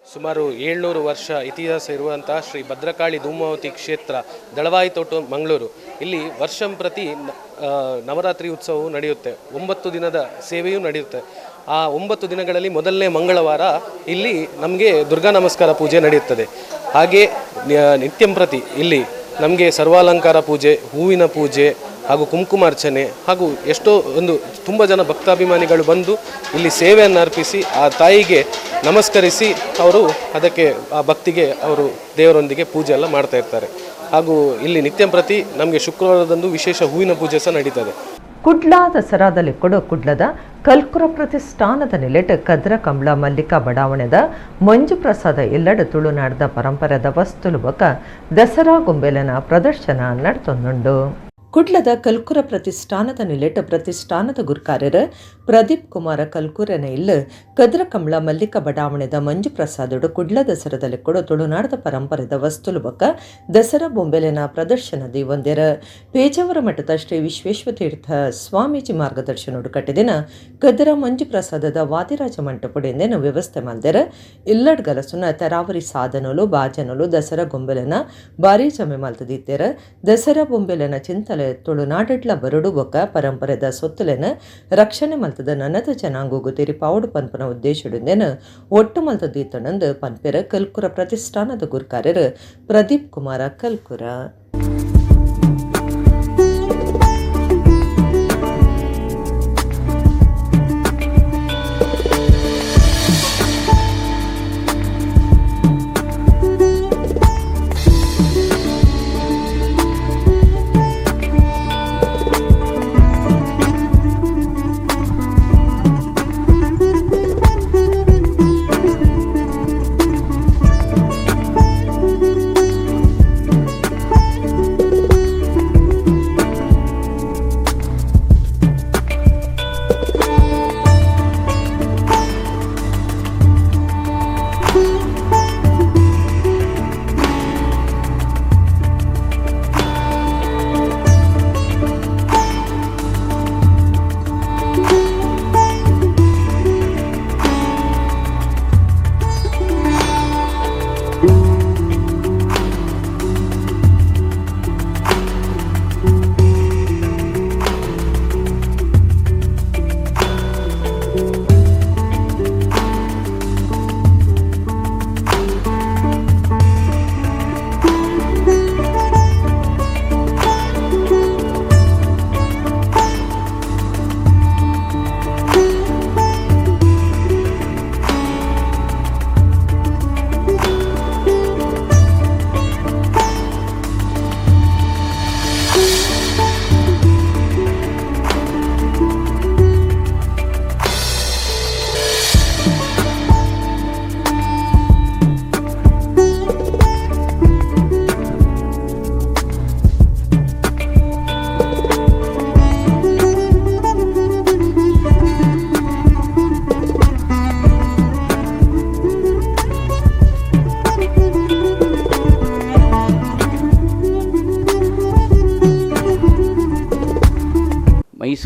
ಸುಮಾರು 700 ವರ್ಷ ಇತಿಹಾಸ ಇರುವಂತಹ ಶ್ರೀ ಭದ್ರಕಾಳಿ ಧೂಮಾವತಿ ಕ್ಷೇತ್ರ ದಳವಾಯಿ ತೋಟ ಮಂಗಳೂರು. ಇಲ್ಲಿ ವರ್ಷಂಪ್ರತಿ ನವರಾತ್ರಿ ಉತ್ಸವವು ನಡೆಯುತ್ತೆ. 9 ದಿನದ ಸೇವೆಯೂ ನಡೆಯುತ್ತೆ. ಆ 9 ದಿನಗಳಲ್ಲಿ ಮೊದಲನೇ ಮಂಗಳವಾರ ಇಲ್ಲಿ ನಮಗೆ ದುರ್ಗಾ ನಮಸ್ಕಾರ ಪೂಜೆ ನಡೆಯುತ್ತದೆ. ಹಾಗೆ ನಿತ್ಯಂಪ್ರತಿ ಇಲ್ಲಿ ನಮಗೆ ಸರ್ವಾಲಂಕಾರ ಪೂಜೆ, ಹೂವಿನ ಪೂಜೆ ಹಾಗೂ ಕುಂಕುಮಾರ್ಚನೆ ಹಾಗೂ ಎಷ್ಟೋ ಒಂದು ತುಂಬ ಜನ ಭಕ್ತಾಭಿಮಾನಿಗಳು ಬಂದು ಇಲ್ಲಿ ಸೇವೆಯನ್ನು ಅರ್ಪಿಸಿ ಆ ತಾಯಿಗೆ ನಮಸ್ಕರಿಸಿ ಅವರು ಅದಕ್ಕೆ ಆ ಭಕ್ತಿಗೆ ಅವರು ದೇವರೊಂದಿಗೆ ಪೂಜೆ ಎಲ್ಲ ಮಾಡ್ತಾ ಇರ್ತಾರೆ. ಹಾಗೂ ಇಲ್ಲಿ ನಿತ್ಯಂಪ್ರತಿ ನಮಗೆ ಶುಕ್ರವಾರದಂದು ವಿಶೇಷ ಹೂವಿನ ಪೂಜೆ ಸಹ ನಡೀತದೆ. ಕುಡ್ಲ ದಸರಾದಲ್ಲಿ ಕೊಡು ಕುಡ್ಲದ ಕಲ್ಕುರ ಪ್ರತಿಷ್ಠಾನದ ನೆಲೆಟ್ ಕದ್ರ ಕಂಬ್ಳ ಮಲ್ಲಿಕಾ ಬಡಾವಣೆದ ಮಂಜು ಪ್ರಸಾದ ಇಲ್ಲಡ ತುಳುನಾಡದ ಪರಂಪರೆದ ವಸ್ತುಲು ಬೊಕ ದಸರಾ ಗೊಂಬೆಲನ ಪ್ರದರ್ಶನ ನಡ್ತೊಂದುಂಡು. ಕುಡ್ಲದ ಕಲ್ಕುರ ಪ್ರತಿಷ್ಠಾನದ ನಿಲೆಟ್ ಪ್ರತಿಷ್ಠಾನದ ಗುರ್ಕಾರ್ಯರ ಪ್ರದೀಪ್ ಕುಮಾರ ಕಲ್ಕುರನ ಇಲ್ಲ ಕದ್ರ ಕಂಬ್ಳ ಮಲ್ಲಿಕ ಬಡಾವಣೆದ ಮಂಜು ಪ್ರಸಾದಡು ಕುಡ್ಲ ದಸರಾದಲ್ಲಿ ಕೊಡು ತುಳುನಾಡದ ಪರಂಪರೆದ ವಸ್ತುಲು ಬೊಕ ದಸರಾ ಬೊಂಬೆಲೆನ ಪ್ರದರ್ಶನ ದೀವೊಂದೆರ. ಪೇಜಾವರ ಮಠದ ಶ್ರೀ ವಿಶ್ವೇಶ್ವತೀರ್ಥ ಸ್ವಾಮೀಜಿ ಮಾರ್ಗದರ್ಶನೋಡು ಕಟ್ಟಿದಿನ ಕದ್ರ ಮಂಜು ಪ್ರಸಾದದ ವಾದಿರಾಜ ಮಂಟಪಡೆಂದೇನು ವ್ಯವಸ್ಥೆ ಮಲ್ದೆರ. ಇಲ್ಲಡ್ ಗಲಸುನ ತರಾವರಿ ಸಾಧನಲು ಬಾಜನಲು ದಸರಾ ಗೊಂಬೆಲೆನ ಭಾರೀ ಜಮೆ ಮಲ್ತದಿತ್ತೆರ. ದಸರಾ ಬೊಂಬೆಲೆನ ಚಿಂತಲೆ ತುಳುನಾಡಡ್ಲ ಬರಡು ಬೊಕ್ಕ ಪರಂಪರೆದ ಸೊತ್ತುಲೆನ ರಕ್ಷಣೆ ಮಲ್ತದ ನನದ ಜನಾಂಗೋಗು ತೆರಿಪಾವಡು ಪನ್ಪನ ಉದ್ದೇಶಡುಂದೇನ ಒಟ್ಟು ಮಲ್ತದೀತನಂದು ಪನ್ಪೆರ ಕಲ್ಕುರ ಪ್ರತಿಷ್ಠಾನದ ಗುರ್ಕಾರ್ಯರು ಪ್ರದೀಪ್ ಕುಮಾರ ಕಲ್ಕುರ.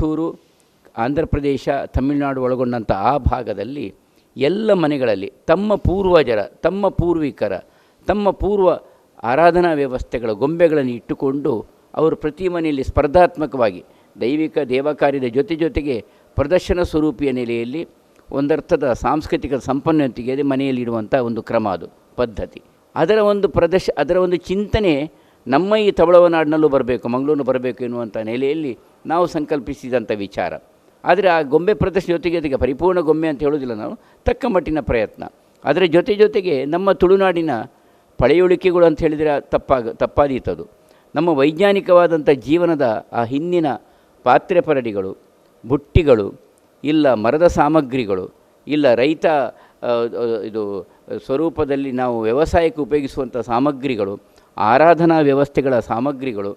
Mysuru, Andhra Pradesh, Tamil Nadu ಒಳಗೊಂಡಂಥ ಆ ಭಾಗದಲ್ಲಿ ಎಲ್ಲ ಮನೆಗಳಲ್ಲಿ ತಮ್ಮ ಪೂರ್ವಜರ, ತಮ್ಮ ಪೂರ್ವಿಕರ, ತಮ್ಮ ಪೂರ್ವ ಆರಾಧನಾ ವ್ಯವಸ್ಥೆಗಳ ಗೊಂಬೆಗಳನ್ನು ಇಟ್ಟುಕೊಂಡು ಅವರು ಪ್ರತಿ ಮನೆಯಲ್ಲಿ ಸ್ಪರ್ಧಾತ್ಮಕವಾಗಿ ದೈವಿಕ ದೇವಕಾರ್ಯದ ಜೊತೆ ಜೊತೆಗೆ ಪ್ರದರ್ಶನ ಸ್ವರೂಪಿಯ ನೆಲೆಯಲ್ಲಿ ಒಂದರ್ಥದ ಸಾಂಸ್ಕೃತಿಕ ಸಂಪನ್ನತೆಗೆ ಮನೆಯಲ್ಲಿಡುವಂಥ ಒಂದು ಕ್ರಮ, ಅದು ಪದ್ಧತಿ. ಅದರ ಒಂದು ಅದರ ಒಂದು ಚಿಂತನೆ ನಮ್ಮ ಈ ತವಳವನಾಡಿನಲ್ಲೂ ಬರಬೇಕು, ಮಂಗಳೂರು ಬರಬೇಕು ಎನ್ನುವಂಥ ನೆಲೆಯಲ್ಲಿ ನಾವು ಸಂಕಲ್ಪಿಸಿದಂಥ ವಿಚಾರ. ಆದರೆ ಆ ಗೊಂಬೆ ಪ್ರದರ್ಶನ ಜೊತೆಗೆ ಜೊತೆಗೆ ಪರಿಪೂರ್ಣ ಗೊಂಬೆ ಅಂತ ಹೇಳೋದಿಲ್ಲ ನಾವು, ತಕ್ಕ ಮಟ್ಟಿನ ಪ್ರಯತ್ನ. ಅದರ ಜೊತೆ ಜೊತೆಗೆ ನಮ್ಮ ತುಳುನಾಡಿನ ಪಳೆಯುಳಿಕೆಗಳು ಅಂತ ಹೇಳಿದರೆ ತಪ್ಪಾದೀತದು. ನಮ್ಮ ವೈಜ್ಞಾನಿಕವಾದಂಥ ಜೀವನದ ಆ ಹಿಂದಿನ ಪಾತ್ರೆ ಪರಡಿಗಳು, ಬುಟ್ಟಿಗಳು, ಇಲ್ಲ ಮರದ ಸಾಮಗ್ರಿಗಳು, ಇಲ್ಲ ರೈತ ಇದು ಸ್ವರೂಪದಲ್ಲಿ ನಾವು ವ್ಯವಸಾಯಕ್ಕೆ ಉಪಯೋಗಿಸುವಂಥ ಸಾಮಗ್ರಿಗಳು, ಆರಾಧನಾ ವ್ಯವಸ್ಥೆಗಳ ಸಾಮಗ್ರಿಗಳು,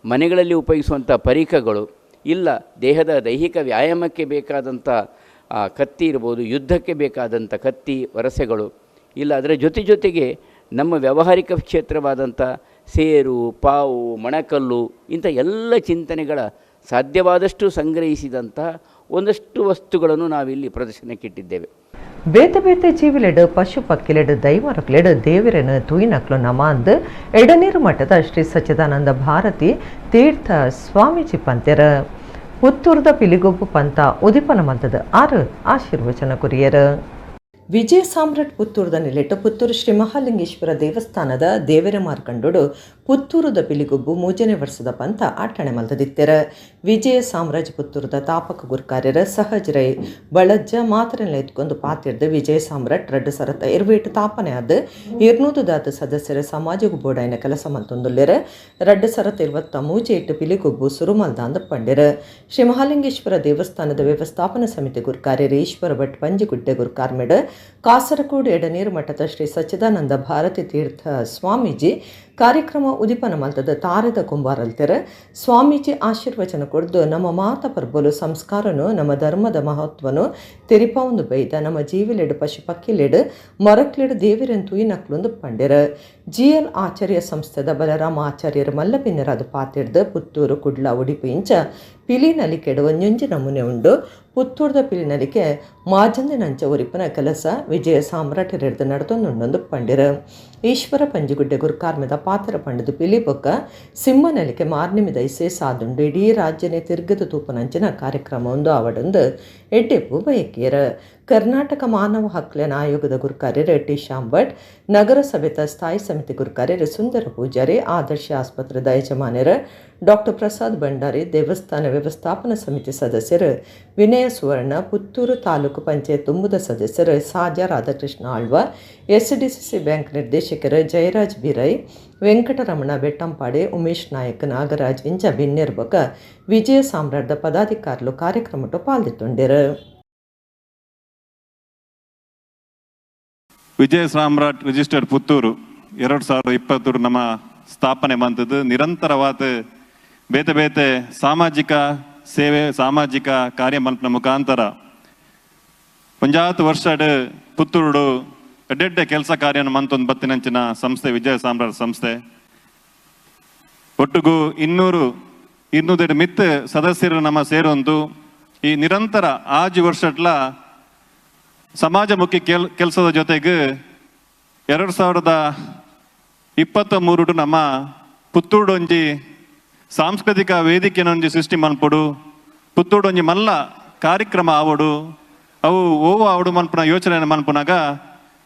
ಮನೆಗಳಲ್ಲಿ ಉಪಯೋಗಿಸುವಂಥ ಪರಿಕಗಳು, ಇಲ್ಲ ದೇಹದ ದೈಹಿಕ ವ್ಯಾಯಾಮಕ್ಕೆ ಬೇಕಾದಂಥ ಕತ್ತಿ ಇರ್ಬೋದು, ಯುದ್ಧಕ್ಕೆ ಬೇಕಾದಂಥ ಕತ್ತಿ ವರಸೆಗಳು, ಇಲ್ಲ ಅದರ ಜೊತೆ ಜೊತೆಗೆ ನಮ್ಮ ವ್ಯಾವಹಾರಿಕ ಕ್ಷೇತ್ರವಾದಂಥ ಸೇರು, ಪಾವು, ಮಣಕಲ್ಲು ಇಂಥ ಎಲ್ಲ ಚಿಂತನೆಗಳ ಸಾಧ್ಯವಾದಷ್ಟು ಸಂಗ್ರಹಿಸಿದಂಥ ಒಂದಷ್ಟು ವಸ್ತುಗಳನ್ನು ನಾವಿಲ್ಲಿ ಪ್ರದರ್ಶನಕ್ಕಿಟ್ಟಿದ್ದೇವೆ. ಬೇತೆ ಬೇತೆ ಜೀವಿಲೆಡು ಪಶು ಪಕ್ಕಿಲೆಡು ದೈವರಕ್ಲೆಡು ದೇವರನ್ನು ತೂಯಿನಕ್ಲು ನಮಾಂದು ಎಡನೀರು ಮಠದ ಶ್ರೀ ಸಚ್ಚಿದಾನಂದ ಭಾರತಿ ತೀರ್ಥ ಸ್ವಾಮೀಜಿ ಪಂತೆರ ಪುತ್ತೂರದ ಪಿಲಿಗೊಬ್ಬು ಪಂತ ಉದಿಪನ ಮಂತದ ಆರು ಆಶೀರ್ವಚನ ಕುರಿಯರ. ವಿಜಯ ಸಾಮ್ರಾಟ್ ಪುತ್ತೂರದ ನೆಲೆಟ್ಟು ಪುತ್ತೂರು ಶ್ರೀ ಮಹಾಲಿಂಗೇಶ್ವರ ದೇವಸ್ಥಾನದ ದೇವರ ಮಾರ್ಕಂಡೋಡು ಪುತ್ತೂರದ ಪಿಲಿಗೊಬ್ಬು ಮೂಜನೆ ವರ್ಷದ ಪಂತ ಆಟಣೆ ಮಲ್ತದಿತ್ತೆರ. ವಿಜಯ ಸಾಮ್ರಾಜ್ಯ ಪುತ್ತೂರದ ತಾಪಕ ಗುರ್ಕಾರ್ಯರ ಸಹಜರೈ ಬಳಜ್ಜ ಮಾತರೆಲ್ಲ ಎತ್ಕೊಂಡು ಪಾತಿರ್ದು ವಿಜಯ ಸಾಮ್ರಾಟ್ ರಡ್ಡು ಸರತ ಇರ್ವೇಟು ತಾಪನೆ ಆದ 200 ಸದಸ್ಯರ ಸಮಾಜ ಬೋಡಾಯಿನ ಕೆಲಸ ಮಲ್ತೊಂದುಲ್ಲೆರ. 2023 ಇಟ್ಟು ಪಿಲಿಗೊಬ್ಬು ಸುರುಮಲ್ದಾಂದ ಪಂಡೆರ. ಶ್ರೀ ಮಹಾಲಿಂಗೇಶ್ವರ ದೇವಸ್ಥಾನದ ವ್ಯವಸ್ಥಾಪನಾ ಸಮಿತಿ ಗುರ್ಕಾರ್ಯರ ಈಶ್ವರ ಭಟ್ ಪಂಜಿಗುಡ್ಡೆ ಗುರ್ಕಾರ್ಮೆಡ ಕಾಸರಕೋಡು ಎಡನೀರು ಮಠದ ಶ್ರೀ ಸಚ್ಚಿದಾನಂದ ಭಾರತಿ ತೀರ್ಥ ಸ್ವಾಮೀಜಿ ಕಾರ್ಯಕ್ರಮ ಉದಿಪನ ಮಲ್ತದ ತಾರದ ಕುಂಬಾರಲ್ತೆರ. ಸ್ವಾಮೀಜಿ ಆಶೀರ್ವಚನ ಕೊಡ್ದು ನಮ್ಮ ಮಾತ ಪರ್ಬಲು ಸಂಸ್ಕಾರನು ನಮ್ಮ ಧರ್ಮದ ಮಹತ್ವನು ತೆರಿಪಾವೊಂದು ಬೈದ ನಮ್ಮ ಜೀವಿಲೆಡು ಪಶು ಪಕ್ಕಿಲೆಡು ಮರಕ್ಲೆಡು ದೇವಿರನ್ ತೂಯಿನಕ್ಲೊಂದು ಪಂಡೆರ. ಜಿಎಲ್ ಆಚಾರ್ಯ ಸಂಸ್ಥೆದ ಬಲರಾಮ ಆಚಾರ್ಯರ ಮಲ್ಲಪಿನ್ನರಾದ ಪಾತಿರ್ದು ಪುತ್ತೂರು, ಕುಡ್ಲ, ಉಡುಪಿ ಇಂಚ ಪಿಲಿ ನಲಿಕೆಡು ಒಂಜೊಂಜಿ ನಮೂನೆ ಉಂಡು. ಪುತ್ತೂರ್ದ ಪಿಲಿ ನಲಿಕೆ ಮಾಜಂದಿನಂಚ ಒರಿಪನ ಕೆಲಸ ವಿಜಯ ಸಾಮ್ರಾಟರೆಡ್ದು ನಡತೊಂದುಂಡೊಂದು ಪಂಡಿರ. ಈಶ್ವರ ಪಂಜಿಗುಡ್ಡೆ ಗುರುಕಾರ್ಮೆದ ಪಾತ್ರ ಪಂಡದು ಪಿಲಿ ಬೊಕ್ಕ ಸಿಂಹ ನಲಿಕೆ ಮಾರ್ನಿಮಿದ ಇಸೆ ಸಾದುಂಡು ಇಡೀ ರಾಜ್ಯನೇ ತಿರ್ಗದ ತೂಪನಂಚಿನ ಕಾರ್ಯಕ್ರಮ ಒಂದು ಆವಡೊಂದು ಎಡ್ಡೆಪ್ಪು ಬಯಕಿಯರ. ಕರ್ನಾಟಕ ಮಾನವ ಹಕ್ಕುಲೆನ ಆಯೋಗದ ಗುರುಕಾರ್ಯರು ಟಿ ಶಾಂಭಟ್, ನಗರಸಭೆತ ಸ್ಥಾಯಿ ಸಮಿತಿ ಗುರುಕಾರ್ಯರು ಸುಂದರ ಪೂಜಾರಿ, ಆದರ್ಶ ಆಸ್ಪತ್ರೆದ ಯಜಮಾನ್ಯರು ಡಾಕ್ಟರ್ ಪ್ರಸಾದ್ ಭಂಡಾರಿ, ದೇವಸ್ಥಾನ ವ್ಯವಸ್ಥಾಪನಾ ಸಮಿತಿ ಸದಸ್ಯರು ವಿನಯ ಸುವರ್ಣ, ಪುತ್ತೂರು ತಾಲೂಕು ಪಂಚಾಯತ್ ತುಂಬುದ ಸದಸ್ಯರು ಸಾಜಾ ರಾಧಾಕೃಷ್ಣ ಆಳ್ವ, ಎಸ್ಡಿಸಿಸಿ ಬ್ಯಾಂಕ್ ನಿರ್ದೇಶಕರು ಜಯರಾಜ್ ಬಿರೈ, ವೆಂಕಟರಮಣ ಬೆಟ್ಟಂಪಾಡೆ, ಉಮೇಶ್ ನಾಯಕ್, ನಾಗರಾಜ್ ಇಂಚ ಬಿನ್ನೆರ್ಬಕ ವಿಜಯ ಸಾಮ್ರಾಟ್ದ ಪದಾಧಿಕಾರಿಗಳು ಕಾರ್ಯಕ್ರಮಟ್ಟು ಪಾಲ್ದಿತ್ತುಂಡಿರು. ವಿಜಯ ಸಾಮ್ರಾಟ್ ರಿಜಿಸ್ಟರ್ಡ್ ಪುತ್ತೂರು 2020 ನಮ್ಮ ಸ್ಥಾಪನೆ ಬಂತದ್ದು. ನಿರಂತರವಾದ ಬೇತೆ ಬೇತೆ ಸಾಮಾಜಿಕ ಸೇವೆ, ಸಾಮಾಜಿಕ ಕಾರ್ಯ ಮಲ್ಪನ ಮುಖಾಂತರ 50 ವರ್ಷ ಪುತ್ತೂರು ಎಡ್ಡೆಡ್ಡೆ ಕೆಲಸ ಕಾರ್ಯನ ಮಂತೊಂದು ಬತ್ತಿನಂಚಿನ ಸಂಸ್ಥೆ ವಿಜಯ ಸಾಮ್ರಾಟ್ ಸಂಸ್ಥೆ. ಒಟ್ಟಿಗೂ 200 ಮಿತ್ ಸದಸ್ಯರು ನಮ್ಮ ಸೇರುವಂತು ಈ ನಿರಂತರ 5 ವರ್ಷಟ್ಲ ಸಮಾಜಮುಖಿ ಕೆಲಸದ ಜೊತೆಗೆ 2023 ನಮ್ಮ ಪುತ್ತೂರು ಒಂಜಿ ಸಾಂಸ್ಕೃತಿಕ ವೇದಿಕೆನೊಂಜಿ ಸೃಷ್ಟಿ ಮನ್ಪೊಡು, ಪುತ್ತೂರು ಒಂಜಿ ಮಲ್ಲ ಕಾರ್ಯಕ್ರಮ ಆವಡು, ಅವು ಓವು ಆವಡು ಮನ್ಪುನ ಯೋಚನೆ ಮನ್ಪುನಾಗ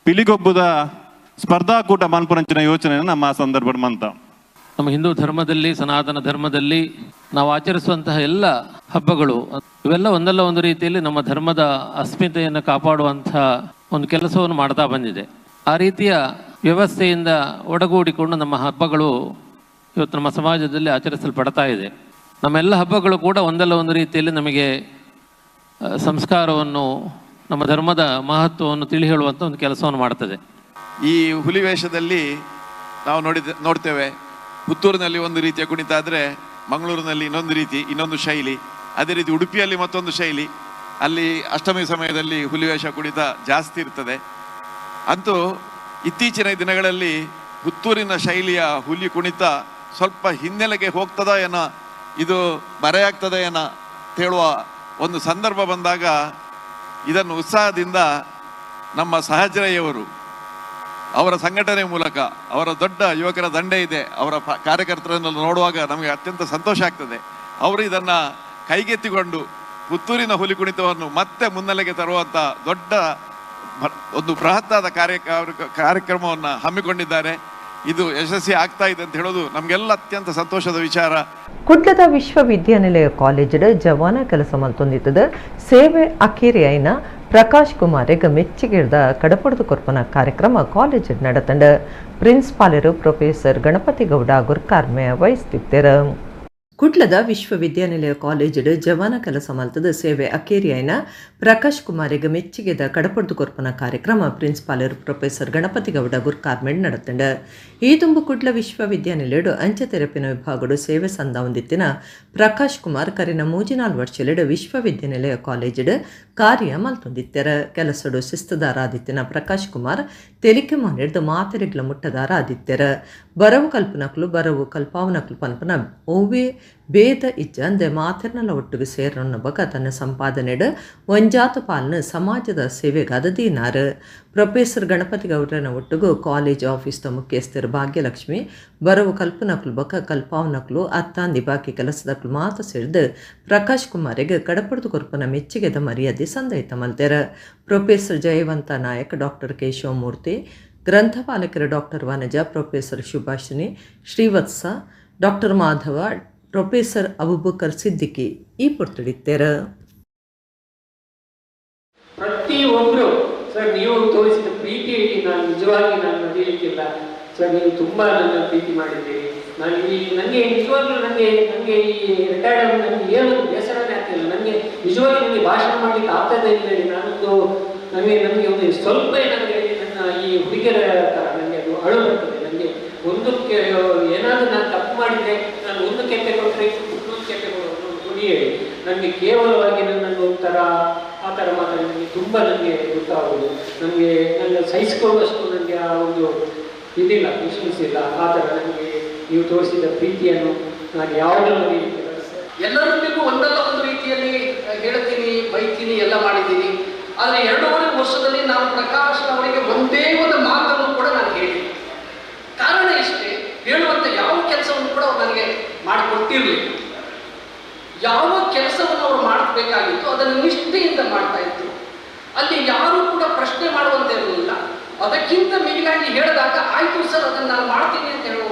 ಪಿಲಿಗೊಬ್ಬದ ಸ್ಪರ್ಧಾಕೂಟ ಮನ್ಪುನಂಚಿನ ಯೋಚನೆ ನಮ್ಮ ಆ ಸಂದರ್ಭ ಮಂತ. ನಮ್ಮ ಹಿಂದೂ ಧರ್ಮದಲ್ಲಿ, ಸನಾತನ ಧರ್ಮದಲ್ಲಿ ನಾವು ಆಚರಿಸುವಂತಹ ಎಲ್ಲ ಹಬ್ಬಗಳು ಇವೆಲ್ಲ ಒಂದಲ್ಲ ಒಂದು ರೀತಿಯಲ್ಲಿ ನಮ್ಮ ಧರ್ಮದ ಅಸ್ಮಿತೆಯನ್ನು ಕಾಪಾಡುವಂತಹ ಒಂದು ಕೆಲಸವನ್ನು ಮಾಡ್ತಾ ಬಂದಿದೆ. ಆ ರೀತಿಯ ವ್ಯವಸ್ಥೆಯಿಂದ ಒಡಗೂಡಿಕೊಂಡು ನಮ್ಮ ಹಬ್ಬಗಳು ಇವತ್ತು ನಮ್ಮ ಸಮಾಜದಲ್ಲಿ ಆಚರಿಸಲ್ಪಡ್ತಾ ಇದೆ. ನಮ್ಮೆಲ್ಲ ಹಬ್ಬಗಳು ಕೂಡ ಒಂದಲ್ಲ ಒಂದು ರೀತಿಯಲ್ಲಿ ನಮಗೆ ಸಂಸ್ಕಾರವನ್ನು, ನಮ್ಮ ಧರ್ಮದ ಮಹತ್ವವನ್ನು ತಿಳಿ ಹೇಳುವಂಥ ಒಂದು ಕೆಲಸವನ್ನು ಮಾಡ್ತದೆ. ಈ ಹುಲಿವೇಷದಲ್ಲಿ ನಾವು ನೋಡ್ತೇವೆ, ಪುತ್ತೂರಿನಲ್ಲಿ ಒಂದು ರೀತಿಯ ಕುಣಿತ ಆದರೆ ಮಂಗಳೂರಿನಲ್ಲಿ ಇನ್ನೊಂದು ರೀತಿ, ಇನ್ನೊಂದು ಶೈಲಿ, ಅದೇ ರೀತಿ ಉಡುಪಿಯಲ್ಲಿ ಮತ್ತೊಂದು ಶೈಲಿ. ಅಲ್ಲಿ ಅಷ್ಟಮಿ ಸಮಯದಲ್ಲಿ ಹುಲಿವೇಷ ಕುಣಿತ ಜಾಸ್ತಿ ಇರ್ತದೆ. ಅಂತೂ ಇತ್ತೀಚಿನ ದಿನಗಳಲ್ಲಿ ಪುತ್ತೂರಿನ ಶೈಲಿಯ ಹುಲಿ ಕುಣಿತ ಸ್ವಲ್ಪ ಹಿನ್ನೆಲೆಗೆ ಹೋಗ್ತದ ಏನೋ, ಇದು ಮರೆಯಾಗ್ತದೆ ಏನೋ ಹೇಳುವ ಒಂದು ಸಂದರ್ಭ ಬಂದಾಗ ಇದನ್ನು ಉತ್ಸಾಹದಿಂದ ನಮ್ಮ ಸಹಜರೆಯವರು ಅವರ ಸಂಘಟನೆ ಮೂಲಕ, ಅವರ ದೊಡ್ಡ ಯುವಕರ ದಂಡೆ ಇದೆ, ಅವರ ಕಾರ್ಯಕರ್ತರನ್ನು ನೋಡುವಾಗ ನಮಗೆ ಅತ್ಯಂತ ಸಂತೋಷ ಆಗ್ತದೆ. ಅವರು ಇದನ್ನು ಕೈಗೆತ್ತಿಕೊಂಡು ಪುತ್ತೂರಿನ ಹುಲಿ ಕುಣಿತವನ್ನು ಮತ್ತೆ ಮುನ್ನೆಲೆಗೆ ತರುವಂಥ ದೊಡ್ಡ ಒಂದು ಬೃಹತ್ತಾದ ಕಾರ್ಯಕ್ರಮವನ್ನು ಹಮ್ಮಿಕೊಂಡಿದ್ದಾರೆ. ಇದು ಯಶಸ್ವಿ ಆಗ್ತಾ ಇದೆ ಅಂತ ಹೇಳೋದು ನಮಗೆಲ್ಲ ಅತ್ಯಂತ ಸಂತೋಷದ ವಿಚಾರ. ಕುಡ್ಲದ ವಿಶ್ವವಿದ್ಯಾನಿಲಯ ಕಾಲೇಜಿಡ್ ಜವಾನ ಕೆಲಸ ಮಲ್ತೊಂದಿತ್ತದ ಸೇವೆ ಅಕೇರಿಯೈನ ಪ್ರಕಾಶ್ ಕುಮಾರಿಗ್ ಮೆಚ್ಚಿಗೆದ ಕಡಪುಡದು ಕೊರ್ಪನ ಕಾರ್ಯಕ್ರಮ ಕಾಲೇಜಿಡ್ ನಡತಂಡ. ಪ್ರಿನ್ಸಿಪಾಲರು ಪ್ರೊಫೆಸರ್ ಗಣಪತಿ ಗೌಡ ಗುರ್ಕಾರ್ಮೆ ವಹಿಸ್ತಿತ್ತೆರು. ಕುಡ್ಲದ ವಿಶ್ವವಿದ್ಯಾನಿಲಯ ಕಾಲೇಜಿಡ್ ಜವಾನ ಕೆಲಸ ಮಲ್ತದ ಸೇವೆ ಅಕೇರಿಯೈನ ಪ್ರಕಾಶ್ ಕುಮಾರಿಗ್ ಮೆಚ್ಚಿಗೆದ ಕಡಪುಡದು ಕೊರ್ಪನ ಕಾರ್ಯಕ್ರಮ ಪ್ರಿನ್ಸಿಪಾಲರು ಪ್ರೊಫೆಸರ್ ಗಣಪತಿ ಗೌಡ ಗುರ್ಕಾರ್ಮೆಂಡ್ ನಡತಂಡ. ಈ ತುಂಬು ಕುಡ್ಲ ವಿಶ್ವವಿದ್ಯಾನಿಲಯಡು ಅಂಚೆ ತೆರಪಿನ ವಿಭಾಗಡು ಸೇವೆ ಸಂದ ಹೊಂದಿತ್ತಿನ ಪ್ರಕಾಶ್ ಕುಮಾರ್ ಕರಿನ 34 ವರ್ಷಲೆಡು ವಿಶ್ವವಿದ್ಯಾನಿಲಯ ಕಾಲೇಜಿಡ್ ಕಾರ್ಯ ಮಲ್ತೊಂದಿತ್ತೆರ. ಕೆಲಸಡು ಶಿಸ್ತುದಾರಾದಿತ್ತಿನ ಪ್ರಕಾಶ್ ಕುಮಾರ್ ತೆಲಿಕೆ ಮಾನಿಡ್ದು ಮಾತೆರೆಗ್ಲ ಮುಟ್ಟದಾರ ಆದಿತ್ತೆರ. ಬರವು ಕಲ್ಪನಕ್ಲು ಬರವು ಕಲ್ಪಾವನಕ್ಲು ಪನ್ಪನ ಓವೇ ಬೇದ ಇಜ್ಜಂದೆ ಮಾತೆರ್ನಲ ಒಟ್ಟಿಗೆ ಸೇರೊನ್ನ ಬಕ ತನ್ನ ಸಂಪಾದನೆಡು ಒಂಜಾತ ಪಾಲನ ಸಮಾಜದ ಸೇವೆಗಾದ ದೀನಾರು. ಪ್ರೊಫೆಸರ್ ಗಣಪತಿ ಗೌಡ್ರನ ಒಟ್ಟಿಗೂ ಕಾಲೇಜ್ ಆಫೀಸ್ದ ಮುಖ್ಯಸ್ಥರು ಭಾಗ್ಯಲಕ್ಷ್ಮಿ ಬರವು ಕಲ್ಪನಕ್ಲು ಬಕ ಕಲ್ಪಾವನಕ್ಲು ಅತ್ತಾಂದಿ ಬಾಕಿ ಕೆಲಸದಕ್ಲು ಮಾತು ಸೇರಿದು ಪ್ರಕಾಶ್ ಕುಮಾರಿಗೆ ಕಡಪುಡದು ಕೊರ್ಪನ ಮೆಚ್ಚುಗೆದ ಮರ್ಯಾದೆ ಸಂದೈತ ಮಲ್ತೆರ. ಪ್ರೊಫೆಸರ್ ಜಯವಂತ ನಾಯಕ್, ಡಾಕ್ಟರ್ ಕೇಶವಮೂರ್ತಿ, ಗ್ರಂಥಪಾಲಕರು doctor Vanaja, professor Subhashini Srivatsa, doctor Madhava, professor Abubakar Siddiqui ಈ ಪೊರ್ತುಡಿತ್ತೆರ. ಪ್ರತಿಯೊಬ್ಬರು ಸರ್ ನೀವು ತೋರಿಸಿದ ಪ್ರೀತಿ ನಾನು ನಿಜವಾಗಿ ನಾನು ಮರೆಯಲಿಕ್ಕಿಲ್ಲ ಸರ್. ನೀವು ತುಂಬ ನನ್ನ ಪ್ರೀತಿ ಮಾಡಿದ್ದೀರಿ. ನಾನು ಈ ನನಗೆ ನಿಜವಾಗ್ಲೂ ನನಗೆ ನನಗೆ ಈ ರಿಟೈರ್ಡ್ ನನಗೆ ಏನು ಬೇಸರನೇ ಆಗ್ತಿಲ್ಲ. ನನಗೆ ನಿಜವಾಗಿ ನನಗೆ ಭಾಷಣ ಮಾಡಲಿಕ್ಕೆ ಆಗ್ತದೆ ಇಲ್ಲ ಹೇಳಿ. ನಾನೊಂದು ನನಗೆ ನನಗೆ ಒಂದು ಸ್ವಲ್ಪ ಏನಾದರೂ ಹೇಳಿ ನನ್ನ ಈ ಹುಡುಗಿಯರ ಥರ ನನಗೆ ಅದು ಅಳು ಬರ್ತದೆ. ನನಗೆ ಒಂದಕ್ಕೆ ಏನಾದರೂ ನಾನು ತಪ್ಪು ಮಾಡಿದರೆ ನಾನು ಒಂದು ಕೆಪ್ಪೆ ಕೊಟ್ಟರೆ ಇನ್ನೊಂದು ಕೆಪ್ಪೆ ಕೊಡೋದು ಗುಡಿ ಹೇಳಿ ನನಗೆ ಕೇವಲವಾಗಿ ನನ್ನನ್ನು ಒಂಥರ ಆ ಥರ ಮಾತಾಡಿ ನನಗೆ ತುಂಬ ನನಗೆ ಗೊತ್ತಾಗೋದು. ನನಗೆ ನನ್ನ ಸಹಿಸಿಕೊಳ್ಳುವಷ್ಟು ನನಗೆ ಆ ಒಂದು ಇದಿಲ್ಲ, ಪೇಷನ್ಸ್ ಇಲ್ಲ. ಆ ಥರ ನನಗೆ ನೀವು ತೋರಿಸಿದ ಪ್ರೀತಿಯನ್ನು ನಾನು ಯಾವುದೂ ಮರೆಯಲಿಕ್ಕಿಲ್ಲ. ಎಲ್ಲರೊಂದಿಗೂ ಒಂದಲ್ಲ ಒಂದು ರೀತಿಯಲ್ಲಿ ಹೇಳ್ತೀನಿ, ಬೈತೀನಿ, ಎಲ್ಲ ಮಾಡಿದ್ದೀನಿ. ಆದರೆ 2.5 ವರ್ಷದಲ್ಲಿ ನಾನು ಪ್ರಕಾಶ್ ಅವರಿಗೆ ಒಂದೇ ಒಂದು ಮಾತನ್ನು ಕೂಡ ನಾನು ಹೇಳಿದೆ. ಕಾರಣ ಇಷ್ಟೇ, ಹೇಳುವಂಥ ಯಾವ ಕೆಲಸವನ್ನು ಕೂಡ ಅವ್ರು ನನಗೆ ಮಾಡಿಕೊಡ್ತಿರ್ಲಿಲ್ಲ. ಯಾವ ಕೆಲಸವನ್ನು ಅವರು ಮಾಡಬೇಕಾಗಿತ್ತು ಅದನ್ನು ನಿಷ್ಠೆಯಿಂದ ಮಾಡ್ತಾ ಇದ್ರು. ಅಲ್ಲಿ ಯಾರೂ ಕೂಡ ಪ್ರಶ್ನೆ ಮಾಡುವಂತೆ ಇರಲಿಲ್ಲ. ಅದಕ್ಕಿಂತ ಮಿಗಿಲಾಗಿ ಹೇಳಿದಾಗ ಆಯಿತು ಸರ್ ಅದನ್ನು ನಾನು ಮಾಡ್ತೀನಿ ಅಂತ ಹೇಳುವ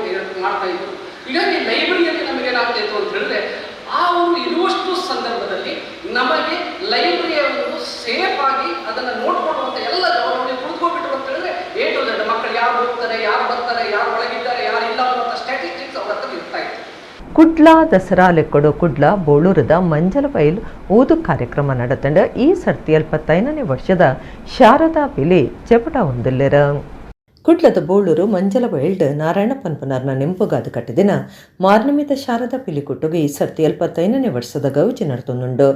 ಮಾಡ್ತಾ ಇದ್ರು. ಹೀಗಾಗಿ ಲೈಬ್ರರಿಯಲ್ಲಿ ನಮಗೇನಾಗ್ತಾ ಇತ್ತು ಅಂತ ಹೇಳಿದ್ರೆ, ಆ ಅವರು ಇರುವಷ್ಟು ಸಂದರ್ಭದಲ್ಲಿ ನಮಗೆ ಲೈಬ್ರರಿಯ ಒಂದು ಸೇಫ್ ಆಗಿ ಅದನ್ನು ನೋಡ್ಕೊಳ್ಳುವಂಥ ಎಲ್ಲ ಜವಾಬ್ದಾರಿ ಕುಳಿತುಕೊಂಡ್ಬಿಟ್ರು ಅಂತ ಹೇಳಿದ್ರೆ, A to Z ಮಕ್ಕಳು ಯಾರು ಹೋಗ್ತಾರೆ, ಯಾರು ಬರ್ತಾರೆ, ಯಾರು ಒಳಗಿದ್ದಾರೆ, ಯಾರು ಇಲ್ಲ ಅನ್ನುವಂಥ ಸ್ಟ್ಯಾಟಿಸ್ಟಿಕ್ಸ್ ಅವ್ರ ಹತ್ರ ಇರ್ತಾ ಇತ್ತು. ಕುಡ್ಲ ದಸರಾ ಲೆಕ್ಕಡು ಕುಡ್ಲ ಬೋಳೂರದ ಮಂಜಲಬೈಲ್ ಊದು ಕಾರ್ಯಕ್ರಮ ನಡೆತಂಡ. ಈ ಸರ್ತಿ 75ನೇ ವರ್ಷದ ಶಾರದಾ ಪಿಲಿ ಚಪಟ ಹೊಂದಿಲ್ಲೆರ. ಕುಡ್ಲದ ಬೋಳೂರು ಮಂಜಲಬೈಲ್ಡ್ ನಾರಾಯಣ ಪನ್ಪನರ್ನ ನೆಂಪುಗಾದ ಕಟ್ಟದಿನ ಮಾರ್ನಮಿತ ಶಾರದಾ ಪಿಲಿಕುಟ್ಟುಗೆ ಈ ಸರ್ತಿ 75ನೇ ವರ್ಷದ ಗೌಜಿ ನಡ್ತೊಂದುಂಡು.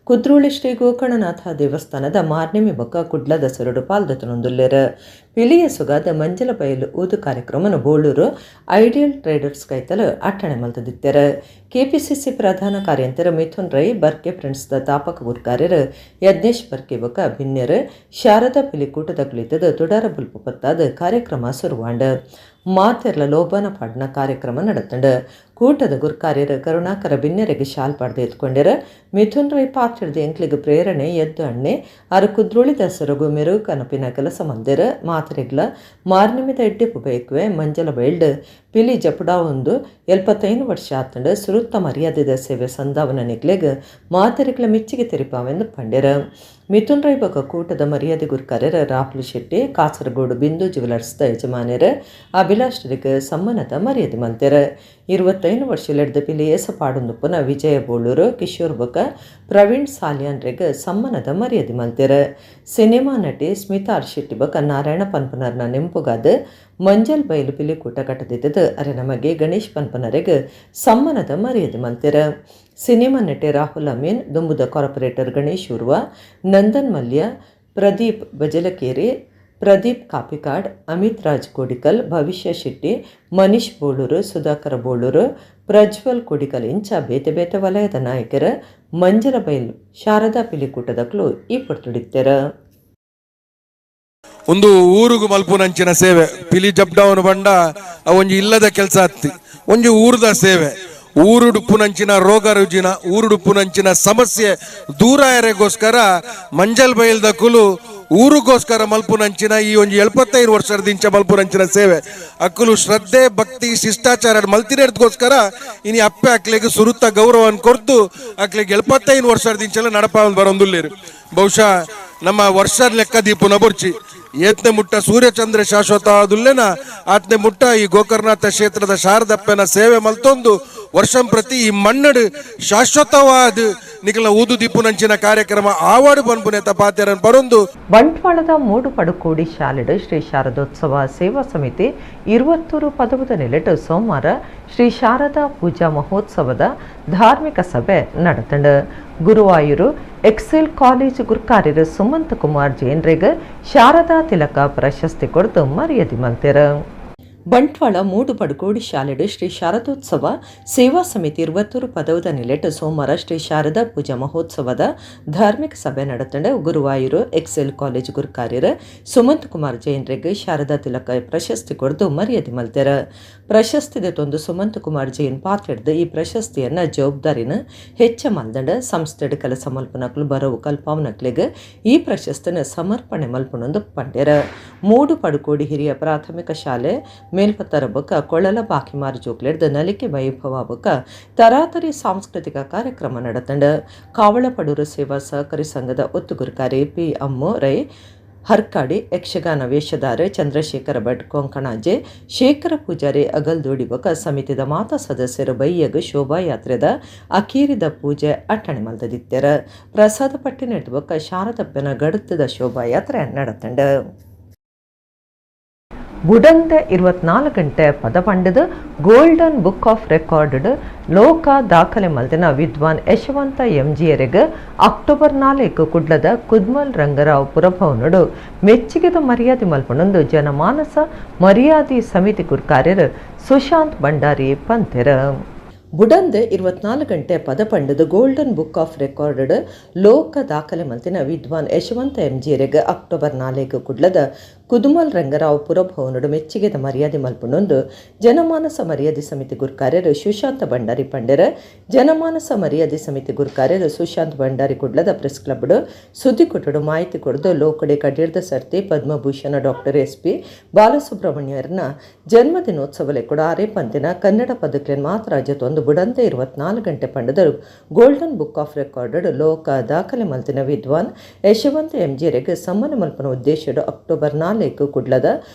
ಕುದ್ರೋಳಿ ಶ್ರೀ ಗೋಕರ್ಣನಾಥ ದೇವಸ್ಥಾನದ ಮಾರ್ನೆಮಿ ಬೊಕ್ಕ ಕುಡ್ಲ ದಸರುಡು ಪಾಲ್ದತನೊಂದುಲ್ಲೆರ್. ಪಿಲಿಯ ಸುಗಾದ ಮಂಜಲಬೈಲ್ ಊದು ಕಾರ್ಯಕ್ರಮನು ಬೋಳೂರು ಐಡಿಯಲ್ ಟ್ರೇಡರ್ಸ್ ಕೈತಲು ಅಟ್ಟಣೆ ಮಲ್ತದಿತ್ತೆರ್. ಕೆಪಿಸಿಸಿ ಪ್ರಧಾನ ಕಾರ್ಯಂತರ ಮಿಥುನ್ ರೈ, ಬರ್ಕೆ ಫ್ರೆಂಡ್ಸ್ದ ತಾಪಕ ಗುರ್ಕಾರ್ಯರು ಯಜ್ಞೇಶ್ ಬರ್ಕೆ ಬೊಕ್ಕ ಭಿನ್ಯರು ಶಾರದಾ ಪಿಲಿಕೂಟದ ಕುಳಿತದ ತುಡಾರ ಬುಲ್ಪು ಪತ್ತಾದ ಕಾರ್ಯಕ್ರಮ ಸುರುವಾಂಡ್. ಮಾತೆರ್ಲ ಲೋಬಾನ ಪಾಡ್ನ ಕಾರ್ಯಕ್ರಮ ನಡತಂಡ. ಕೂಟದ ಗುರ್ಕಾರ್ಯರು ಕರುಣಾಕರ ಬಿನ್ನೆರೆಗೆ ಶಾಲ್ ಪಾಡ್ದು ಎತ್ಕೊಂಡೆರ. ಮಿಥುನ್ ರೈ ಪಾತ್ರದ ಎಂಕ್ಲಿಗೆ ಪ್ರೇರಣೆ ಎದ್ದು ಅಣ್ಣೆ ಅರ ಕುದ್ರೋಳಿ ದಸರಗು ಮೆರುಗು ಕನಪಿನ ಕೆಲಸ ಮಂದಿರ ಮಾತ್ರೆಗ್ಲ ಮಾರ್ನಿಮಿದ ಎಡ್ಡೆಪು ಬಯಕುವೆ. ಮಂಜಲ ಬೈಲ್ಡ್ ಪಿಲಿ ಜಪುಡಾ ಒಂದು 75 ವರ್ಷ ಆತಂಡ ಸುರುತ್ತ ಮರ್ಯಾದೆದ ಸೇವೆ ಸಂದಾವನ ನಿಕ್ಲೆಗ್ ಮಾತೆರೆಗ್ಲ ಮೆಚ್ಚಿಗೆ ತೆರಿಪಾವೆಂದು ಪಂಡೆರ. ಮಿಥುನ್ ರೈ ಬೊಕ್ಕ ಕೂಟದ ಮರ್ಯಾದೆ ಗುರ್ಕಾರ್ಯರ ರಾಹುಲ್ ಶೆಟ್ಟಿ, ಕಾಸರಗೋಡು ಬಿಂದು ಜುವೆಲರ್ಸ್ದ ಯಜಮಾನ್ಯರ ಅಭಿಲಾಷ್ರಿಗೆ ಸಮ್ಮಾನದ ಮರ್ಯಾದೆ ಮಲ್ತೆರ್. 25 ವರ್ಷಲೆಡ್ದ ಪಿಲಿ ಏಸ ಪಾಡೊಂದುಪ್ಪುನ ವಿಜಯ ಬೋಳೂರು, ಕಿಶೋರ್ ಬೊಕ್ಕ ಪ್ರವೀಣ್ ಸಾಲಿಯಾನ್ರೆಗ್ ಸಮ್ಮಾನದ ಮರ್ಯಾದೆ ಮಲ್ತೆರ್. ಸಿನಿಮಾ ನಟಿ ಸ್ಮಿತಾ ಆರ್ ಶೆಟ್ಟಿ ಬೊಕ್ಕ ನಾರಾಯಣ ಪನ್ಪನರ್ನ ನೆಂಪುಗಾದ ಮಂಜಲ್ ಬೈಲು ಪಿಲಿಕೂಟ ಕಟ್ಟದಿದ್ದದು ಅರೆ ನಮಗೆ ಗಣೇಶ್ ಪನ್ಪನರೆಗ್ ಸಮ್ಮಾನದ ಮರ್ಯಾದೆ ಮಲ್ತೆರ್. ಸಿನಿಮಾ ನಟಿ ರಾಹುಲ್ ಅಮೀನ್, ದುಂಬುದ ಕಾರ್ಪೊರೇಟರ್ ಗಣೇಶ್ ಉರ್ವ, ನಂದನ್ ಮಲ್ಯ, ಪ್ರದೀಪ್ ಬಜಲಕೇರಿ, ಪ್ರದೀಪ್ ಕಾಪಿಕಾಡ್, ಅಮಿತ್ ರಾಜ್ ಕೋಡಿಕಲ್, ಭವಿಷ್ಯ ಶೆಟ್ಟಿ, ಮನೀಶ್ ಬೋಳೂರು, ಸುಧಾಕರ ಬೋಳೂರು, ಪ್ರಜ್ವಲ್ ಕೊಡಿಕಲ್ ಇಂಚ ಬೇತೆ ಬೇತೆ ವಲಯದ ನಾಯಕರ ಮಂಜಲಬೈಲ್ ಶಾರದಾ ಪಿಲಿಕೂಟದಕ್ಲು ಈ ಪೊರ್ತುಡಿತ್ತೆರ. ಒಂದು ಊರುಗು ಮಲ್ಪುನಂಚಿನ ಸೇವೆ ಪಿಲಿ ಜಬ್ಡಾವನು ಬಂಡ ಒಂಜಿ ಇಲ್ಲದ ಕೆಲಸ ಅತ್ತಿ ಒಂಜಿ ಊರದ ಸೇವೆ ಊರುಡುಪ್ಪುನಂಚಿನ ರೋಗ ರುಜಿನ ಊರುಡುಪ್ಪುನಂಚಿನ ಸಮಸ್ಯೆ ದೂರ ಎರೆಗೋಸ್ಕರ ಮಂಜಲ್ ಬೈಲ್ದ ಕುಲು ಊರುಗೋಸ್ಕರ ಮಲ್ಪುನಂಚಿನ ಈ ಒಂಜಿ 75 ವರ್ಷದಿಂಚ ಮಲ್ಪುನಂಚಿನ ಸೇವೆ ಅಕ್ಕಲು ಶ್ರದ್ಧೆ ಭಕ್ತಿ ಶಿಷ್ಟಾಚಾರ ಮಲ್ತಿನೇದಕ್ಕೋಸ್ಕರ ಇನಿ ಅಪ್ಪೆ ಅಕ್ಲೆಗೆ ಸುರುತ್ತ ಗೌರವವನ್ನು ಕೊರ್ತು ಅಕ್ಲೆಗೆ 75 ವರ್ಷದಿಂಚೆಲ್ಲ ನಡಪ ಬರೊಂದುಲ್ಲೇರು. ಬಹುಶಃ ನಮ್ಮ ವರ್ಷ ಲೆಕ್ಕ ದೀಪುನ ಬುರ್ಚಿ ಏತ್ನೆ ಮುಟ್ಟ ಸೂರ್ಯಚಂದ್ರ ಶಾಶ್ವತ ಆದುಲ್ಲೇನ ಆತ್ನೆ ಮುಟ್ಟ ಈ ಗೋಕರ್ಣನಾಥ ಕ್ಷೇತ್ರದ ಶಾರದಪ್ಪನ ಸೇವೆ ಮಲ್ತೊಂದು ವರ್ಷಂ ಪ್ರತಿ ಈ ಮಣ್ಣಡು ಶಾಶ್ವತವಾದ ನಿಖಲ ಊದು ದೀಪುನಂಚಿನ ಕಾರ್ಯಕ್ರಮ ಆವಾಡು ಬನ್ಪುನೆತ ಪಾತೆರನ್ ಬರೊಂದು. ಬಂಟ್ವಾಳದ ಮೂಡು ಪಡುಕೋಡಿ ಶಾಲೆಡು ಶ್ರೀ ಶಾರದೋತ್ಸವ ಸೇವಾ ಸಮಿತಿ 21 ಪದವದ ನೆಲೆಟು ಸೋಮವಾರ ಶ್ರೀ ಶಾರದಾ ಪೂಜಾ ಮಹೋತ್ಸವದ ಧಾರ್ಮಿಕ ಸಭೆ ನಡೆತಂಡು. ಗುರುವಾಯೂರು ಎಕ್ಸೆಲ್ ಕಾಲೇಜ್ ಗುರುಕಾರ್ಯರು ಸುಮಂತ್ ಕುಮಾರ್ ಜೈನ್ರಿಗೆ ಶಾರದಾ ತಿಲಕ ಪ್ರಶಸ್ತಿ ಕೊಡ್ದು ಮರ್ಯಾದೆ ಮಲ್ತೆರು. ಬಂಟ್ವಾಳ ಮೂಡು ಪಡುಕೋಡಿ ಶಾಲೆಡು ಶ್ರೀ ಶಾರದೋತ್ಸವ ಸೇವಾ ಸಮಿತಿ 21 ಪದವದ ನೆಲೆಟು ಸೋಮವಾರ ಶ್ರೀ ಶಾರದಾ ಪೂಜಾ ಮಹೋತ್ಸವದ ಧಾರ್ಮಿಕ ಸಭೆ ನಡೆತಂಡ. ಗುರುವಾಯೂರು ಎಕ್ಸೆಲ್ ಕಾಲೇಜ್ ಗುರುಕಾರ್ಯರು ಸುಮಂತ್ ಕುಮಾರ್ ಜೈನ್ರಿಗೆ ಶಾರದಾ ತಿಲಕ ಪ್ರಶಸ್ತಿ ಕೊಡ್ದು ಮರ್ಯಾದೆ ಮಲ್ತೆರ. ಪ್ರಶಸ್ತಿ ತೊಂದು ಸುಮಂತ್ ಕುಮಾರ್ ಜೈನ್ ಪಾತ್ರೆಡ್ದು ಈ ಪ್ರಶಸ್ತಿಯನ್ನು ಜವಾಬ್ದಾರಿನ ಹೆಚ್ಚ ಮಲ್ದಂಡ ಸಂಸ್ಥೆಡ್ ಕೆಲಸ ಮಲ್ಪನಕ್ಲು ಬರವು ಕಲ್ಪಾವನಕ್ಲಿಗೆ ಈ ಪ್ರಶಸ್ತಿನ ಸಮರ್ಪಣೆ ಮಲ್ಪನೊಂದು ಪಂಡ್ಯರ. ಮೂಡು ಪಡುಕೋಡಿ ಹಿರಿಯ ಪ್ರಾಥಮಿಕ ಶಾಲೆ ಮೇಲ್ಪತ್ತರ ಬೊಕ್ಕ ಕೊಳಲ ಬಾಕಿಮಾರ್ ಜೋಕ್ಲೆಡ್ದ ನಲಿಕೆ ವೈಭವ ಬೊಕ್ಕ ತರಾತರಿ ಸಾಂಸ್ಕೃತಿಕ ಕಾರ್ಯಕ್ರಮ ನಡೆತಂಡ. ಕಾವಳಪಡೂರು ಸೇವಾ ಸಹಕಾರಿ ಸಂಘದ ಒತ್ತುಗುರುಕಾರಿ ಪಿ ಅಮ್ಮು ರೈ ಹರ್ಕಾಡಿ, ಯಕ್ಷಗಾನ ವೇಷಧಾರೆ ಚಂದ್ರಶೇಖರ ಭಟ್ ಕೊಂಕಣಾಜೆ, ಶೇಖರ ಪೂಜಾರಿ ಅಗಲ್ದೋಡಿ ಬೊಕ್ಕ ಸಮಿತಿದ ಮಾತಾ ಸದಸ್ಯರು ಬೈಯಗ್ ಶೋಭಾಯಾತ್ರೆದ ಅಕೀರಿದ ಪೂಜೆ ಅಟ್ಟಣೆ ಮಲ್ದದಿತ್ತೆರ. ಪ್ರಸಾದ ಪಟ್ಟಿ ನೆಟ್ಟು ಬೊಕ್ಕ ಶಾರದಪ್ಪನ ಗಡತದ ಶೋಭಾಯಾತ್ರೆ ನಡೆತಂಡ. ಬುಡಂದೆ 24 ಗಂಟೆ ಪದ ಪಂಡದ ಗೋಲ್ಡನ್ ಬುಕ್ ಆಫ್ ರೆಕಾರ್ಡ್ ಲೋಕ ದಾಖಲೆ ಮಲ್ದಿನ ವಿದ್ವಾನ್ ಯಶವಂತ ಎಂಜಿಯರಿಗೆ ಅಕ್ಟೋಬರ್ 4 ಕುಡ್ಲದ ಕುದ್ಮಲ್ ರಂಗರಾವ್ ಪುರಭವನಡು ಮೆಚ್ಚುಗೆದ ಮರ್ಯಾದೆ ಮಲ್ಪನೊಂದು ಜನಮಾನಸ ಮರ್ಯಾದೆ ಸಮಿತಿ ಗುರ್ಕಾರ್ಯರು ಸುಶಾಂತ್ ಭಂಡಾರಿ ಪಂತೆರ. ಬುಡಂದೆ 24 ಗಂಟೆ ಪದ ಪಂಡದ ಗೋಲ್ಡನ್ ಬುಕ್ ಆಫ್ ರೆಕಾರ್ಡ್ ಲೋಕ ದಾಖಲೆ ಮಲ್ತಿನ ವಿದ್ವಾನ್ ಯಶವಂತ ಎಂಜಿಯರಿಗೆ ಅಕ್ಟೋಬರ್ 4 ಕುಡ್ಲದ ಕುದುಮಲ್ ರಂಗರಾವ್ ಪುರಭವನಡು ಮೆಚ್ಚುಗೆದ ಮರ್ಯಾದೆ ಮಲ್ಪನೊಂದು ಜನಮಾನಸ ಮರ್ಯಾದೆ ಸಮಿತಿ ಗುರ್ಕಾರ್ಯರು ಸುಶಾಂತ ಭಂಡಾರಿ ಪಂಡೆರ. ಜನಮಾನಸ ಮರ್ಯಾದೆ ಸಮಿತಿ ಗುರ್ಕಾರ್ಯರು ಸುಶಾಂತ್ ಭಂಡಾರಿ ಕುಡ್ಲದ ಪ್ರೆಸ್ ಕ್ಲಬ್ಡು ಸುದ್ದಿ ಕೊಟ್ಟಡು ಮಾಹಿತಿ ಕೊಡದು ಲೋಕಡೆ ಕಡೀರ್ದ ಸರ್ತಿ ಪದ್ಮಭೂಷಣ ಡಾಕ್ಟರ್ ಎಸ್ ಪಿ ಬಾಲಸುಬ್ರಹ್ಮಣ್ಯರನ್ನ ಜನ್ಮದಿನೋತ್ಸವಲೆ ಕೂಡ ಆರೇ ಪಂತಿನ ಕನ್ನಡ ಪದಕ್ಲೇನ್ ಮಾತ್ರ ಜೊತೊಂದು ಬುಡಂತೆ 24 ಗಂಟೆ ಪಂಡದರು ಗೋಲ್ಡನ್ ಬುಕ್ ಆಫ್ ರೆಕಾರ್ಡ್ ಲೋಕ ದಾಖಲೆ ಮಲ್ತಿನ ವಿದ್ವಾನ್ ಯಶವಂತ ಎಂಜಿಯರಿಗೆ ಸಮ್ಮಾನ ಮಲ್ಪನ ಉದ್ದೇಶಡು ಅಕ್ಟೋಬರ್ 4 ಕುಡ್ಲದ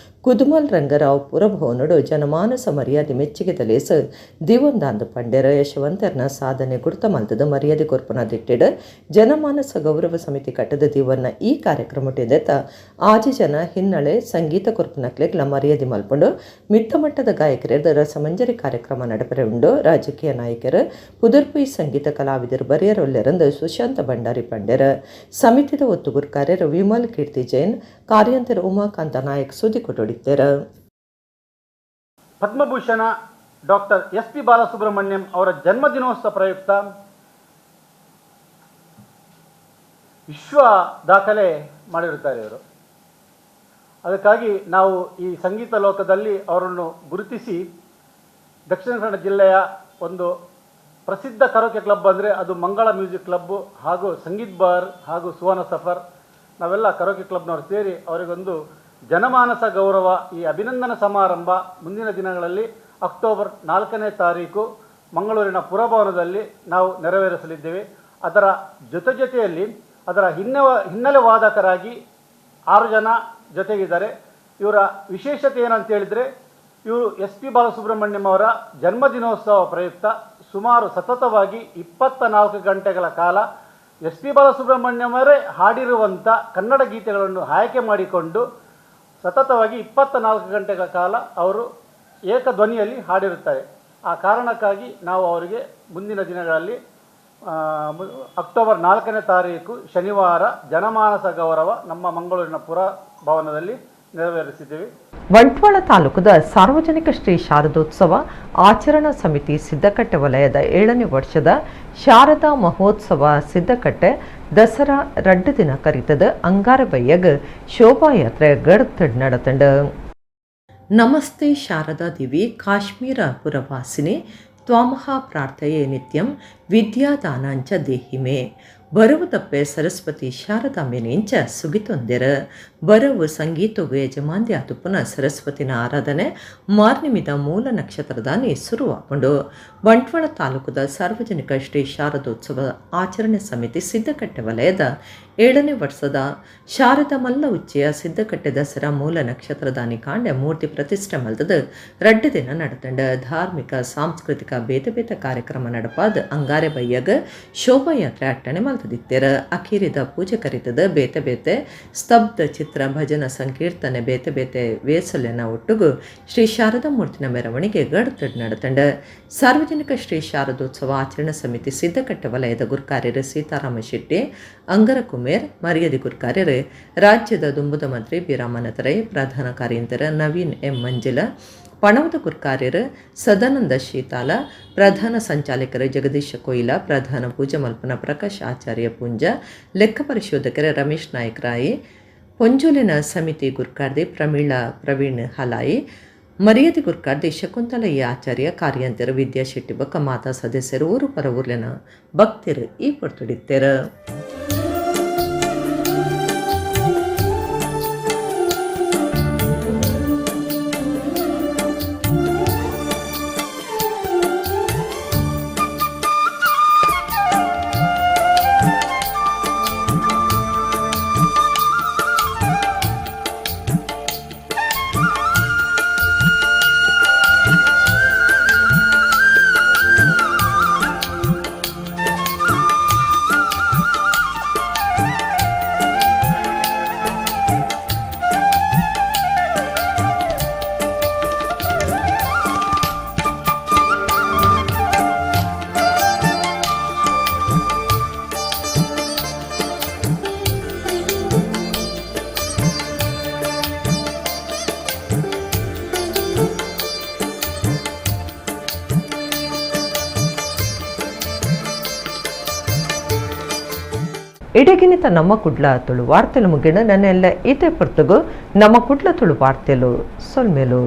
ಕುದುಮಲ್ ರಂಗರಾವ್ ಪುರಭವನಡು ಜನಮಾನಸ ಮರ್ಯಾದೆ ಮೆಚ್ಚುಗೆದ ಲೇಸ ದಿವೊಂದಾಂದು ಪಂಡೆರ. ಯಶವಂತರ್ನ ಸಾಧನೆ ಗುರ್ತ ಮಲ್ತದ ಮರ್ಯಾದೆ ಕೊರ್ಪನ ದಿಟ್ಟಿಡು ಜನಮಾನಸ ಗೌರವ ಸಮಿತಿ ಕಟ್ಟದ ದಿವನ್ನ ಈ ಕಾರ್ಯಕ್ರಮ ಆಜಿ ಜನ ಹಿನ್ನೆಲೆ ಸಂಗೀತ ಕೊರ್ಪನಕ್ಲೆಗ್ಲ ಮರ್ಯಾದೆ ಮಲ್ಪಂಡು ಮಿಟ್ಟಮಟ್ಟದ ಗಾಯಕರ ರಸಮಂಜರಿ ಕಾರ್ಯಕ್ರಮ ನಡಪರೆ ಉಂಡು. ರಾಜಕೀಯ ನಾಯಕರು ಪುದರ್ಪುಯಿ ಸಂಗೀತ ಕಲಾವಿದರು ಬರಿಯರೊಲ್ಲೆರಂದು ಸುಶಾಂತ ಭಂಡಾರಿ ಪಂಡೆರ. ಸಮಿತಿದ ಒತ್ತುಗುರ್ಕಾರ್ಯರು ವಿಮಲ್ ಕೀರ್ತಿ ಜೈನ್, ಕಾರ್ಯಂತರ ಉಮಾಕಾಂತ ನಾಯಕ್ ಸುದ್ದಿ ಕೊಟ್ಟೊಡಿತ್ತೆರ. Padma Bhushan doctor S P Balasubrahmanyam ಅವರ ಜನ್ಮದಿನೋತ್ಸವ ಪ್ರಯುಕ್ತ ವಿಶ್ವ ದಾಖಲೆ ಮಾಡಿರುತ್ತಾರೆ ಇವರು. ಅದಕ್ಕಾಗಿ ನಾವು ಈ ಸಂಗೀತ ಲೋಕದಲ್ಲಿ ಅವರನ್ನು ಗುರುತಿಸಿ ದಕ್ಷಿಣ ಕನ್ನಡ ಜಿಲ್ಲೆಯ ಒಂದು ಪ್ರಸಿದ್ಧ ಕರೋಕೆ ಕ್ಲಬ್ ಅಂದರೆ ಅದು ಮಂಗಳ ಮ್ಯೂಸಿಕ್ ಕ್ಲಬ್ಬು ಹಾಗೂ ಸಂಗೀತ್ ಬಾರ್ ಹಾಗೂ ಸುವರ್ಣ ಸಫರ್, ನಾವೆಲ್ಲ ಕರೋಕೆ ಕ್ಲಬ್ನವರು ಸೇರಿ ಅವರಿಗೊಂದು ಜನಮಾನಸ ಗೌರವ ಈ ಅಭಿನಂದನಾ ಸಮಾರಂಭ ಮುಂದಿನ ದಿನಗಳಲ್ಲಿ ಅಕ್ಟೋಬರ್ 4ನೇ ತಾರೀಕು ಮಂಗಳೂರಿನ ಪುರಭವನದಲ್ಲಿ ನಾವು ನೆರವೇರಿಸಲಿದ್ದೇವೆ. ಅದರ ಜೊತೆ ಜೊತೆಯಲ್ಲಿ ಅದರ ಹಿನ್ನೆಲೆ ವಾದಕರಾಗಿ 6 ಜನ ಜೊತೆಗಿದ್ದಾರೆ. ಇವರ ವಿಶೇಷತೆ ಏನಂತ ಹೇಳಿದರೆ, ಇವರು ಎಸ್ ಪಿ ಬಾಲಸುಬ್ರಹ್ಮಣ್ಯಂ ಅವರ ಜನ್ಮದಿನೋತ್ಸವ ಪ್ರಯುಕ್ತ ಸುಮಾರು ಸತತವಾಗಿ 24 ಗಂಟೆಗಳ ಕಾಲ ಎಸ್ ಪಿ ಬಾಲಸುಬ್ರಹ್ಮಣ್ಯಂ ಅವರೇ ಹಾಡಿರುವಂಥ ಕನ್ನಡ ಗೀತೆಗಳನ್ನು ಆಯ್ಕೆ ಮಾಡಿಕೊಂಡು ಸತತವಾಗಿ 24 ಗಂಟೆಗಳ ಕಾಲ ಅವರು ಏಕಧ್ವನಿಯಲ್ಲಿ ಹಾಡಿರುತ್ತಾರೆ. ಆ ಕಾರಣಕ್ಕಾಗಿ ನಾವು ಅವರಿಗೆ ಮುಂದಿನ ದಿನಗಳಲ್ಲಿ ಅಕ್ಟೋಬರ್ 4ನೇ ತಾರೀಕು ಶನಿವಾರ ಜನಮಾನಸ ಗೌರವ ನಮ್ಮ ಮಂಗಳೂರಿನ ಪುರಭವನದಲ್ಲಿ ನೆರವೇರಿಸಿದ್ದೇವೆ. ಬಂಟ್ವಾಳ ತಾಲೂಕದ ಸಾರ್ವಜನಿಕ ಶ್ರೀ ಶಾರದೋತ್ಸವ ಆಚರಣಾ ಸಮಿತಿ ಸಿದ್ದಕಟ್ಟೆ ವಲಯದ 7ನೇ ವರ್ಷದ ಶಾರದಾ ಮಹೋತ್ಸವ ಸಿದ್ದಕಟ್ಟೆ ದಸರಾ 2 ದಿನ ಕರೀತದ ಅಂಗಾರಬಯ್ಯಗ್ ಶೋಭಾಯಾತ್ರೆ ಗಡ್ತಡ್ ನಡತಂಡ. ನಮಸ್ತೆ ಶಾರದಾ ದೇವಿ ಕಾಶ್ಮೀರ ಪುರವಾಸಿನಿ ತ್ವಾಮಹ ಪ್ರಾರ್ಥೆಯೇ ನಿತ್ಯಂ ವಿದ್ಯಾದಾನಾಂಚ ದೇಹಿಮೆ. ಬರವು ತಪ್ಪೆ ಸರಸ್ವತಿ ಶಾರದಾಂಬೆನೇಂಚ ಸುಗಿತೊಂದೆರ. ಬರವು ಸಂಗೀತಗು ಯಜಮಾಂದಿ ಆತುಪ್ಪುನ ಸರಸ್ವತಿನ ಆರಾಧನೆ ಮಾರ್ನಿಮಿದ ಮೂಲ ನಕ್ಷತ್ರದಾನಿ ಶುರುವಾಪುಂಡು. ಬಂಟ್ವಾಳ ತಾಲೂಕದ ಸಾರ್ವಜನಿಕ ಶ್ರೀ ಶಾರದೋತ್ಸವ ಆಚರಣೆ ಸಮಿತಿ ಸಿದ್ದಕಟ್ಟೆ ವಲಯದ 7ನೇ ವರ್ಷದ ಶಾರದಾ ಮಲ್ಲ ಉಚ್ಚೆಯ ಸಿದ್ದಕಟ್ಟೆ ದಸರಾ ಮೂಲ ನಕ್ಷತ್ರದಾನಿ ಕಾಂಡೆ ಮೂರ್ತಿ ಪ್ರತಿಷ್ಠೆ ಮಲ್ದದ 2 ದಿನ ನಡತಂಡ. ಧಾರ್ಮಿಕ ಸಾಂಸ್ಕೃತಿಕ ಬೇತೆ ಬೇತೆ ಕಾರ್ಯಕ್ರಮ ನಡಪಾದ ಅಂಗಾರೆ ಬಯ್ಯಗ ಶೋಭಾಯಾತ್ರೆ ಅಟ್ಟಣೆ ಮಲ್ತದಿತ್ತೆರ. ಅಖೀರಿದ ಪೂಜೆ ಕರಿತದ ಬೇತೆ ಬೇತೆ ಸ್ತಬ್ಧ ಚಿತ್ರ ಭಜನ ಸಂಕೀರ್ತನೆ ಬೇತೆ ಬೇತೆ ವೇಸಲೆನ ಒಟ್ಟುಗು ಶ್ರೀ ಶಾರದಾ ಮೂರ್ತಿನ ಮೆರವಣಿಗೆ ಗಡ್ತಡ್ ನಡತಂಡ. ಸಾರ್ವಜನಿಕ ಶ್ರೀ ಶಾರದೋತ್ಸವ ಆಚರಣಾ ಸಮಿತಿ ಸಿದ್ದಕಟ್ಟೆ ವಲಯದ ಗುರ್ಕಾರ್ಯರು ಸೀತಾರಾಮ ಶೆಟ್ಟಿ, ಅಂಗರ ಕುಮೇರ್, ಮರ್ಯಾದೆ ಗುರ್ಕಾರ್ಯರು ರಾಜ್ಯದ ದುಂಬುದ ಮಂತ್ರಿ ಬೀರಾಮನತರೈ, ಪ್ರಧಾನ ಕಾರ್ಯಂತರ ನವೀನ್ ಎಂ ಮಂಜಿಲ, ಪಣವದ ಗುರ್ಕಾರ್ಯರು ಸದಾನಂದ ಶೀತಾಲ, ಪ್ರಧಾನ ಸಂಚಾಲಕರು ಜಗದೀಶ ಕೊಯ್ಲ, ಪ್ರಧಾನ ಪೂಜಾ ಮಲ್ಪನ ಪ್ರಕಾಶ್ ಆಚಾರ್ಯ ಪೂಂಜ, ಲೆಕ್ಕ ಪರಿಶೋಧಕರ ರಮೇಶ್ ನಾಯಕ್ ರಾಯಿ, ಪೊಂಜೋಲಿನ ಸಮಿತಿ ಗುರ್ಕಾರ್ದಿ ಪ್ರಮೀಳಾ ಪ್ರವೀಣ್ ಹಲಾಯಿ, ಮರ್ಯಾದೆ ಗುರ್ಕಾರ್ದಿ ಶಕುಂತಲಯ್ಯ ಆಚಾರ್ಯ, ಕಾರ್ಯಂತರು ವಿದ್ಯಾ ಶೆಟ್ಟಿ ಬೊಕ್ಕ ಮಾತಾ ಸದಸ್ಯರು ಊರು ಪರ ಊರ್ಲಿನ ಭಕ್ತರು ಈ ಪೊರ್ತುಡಿತ್ತೆರು. ಇಡಗಿನಿತ ನಮ್ಮ ಕುಡ್ಲ ತುಳು ವಾರ್ತೆಲು ಮುಗಿಣ ನನ್ನೆಲ್ಲ ಇತೆ ಪೊರ್ತುಗು ನಮ್ಮ ಕುಡ್ಲ ತುಳು ವಾರ್ತೆಲು ಸೊಲ್ಮೇಲು.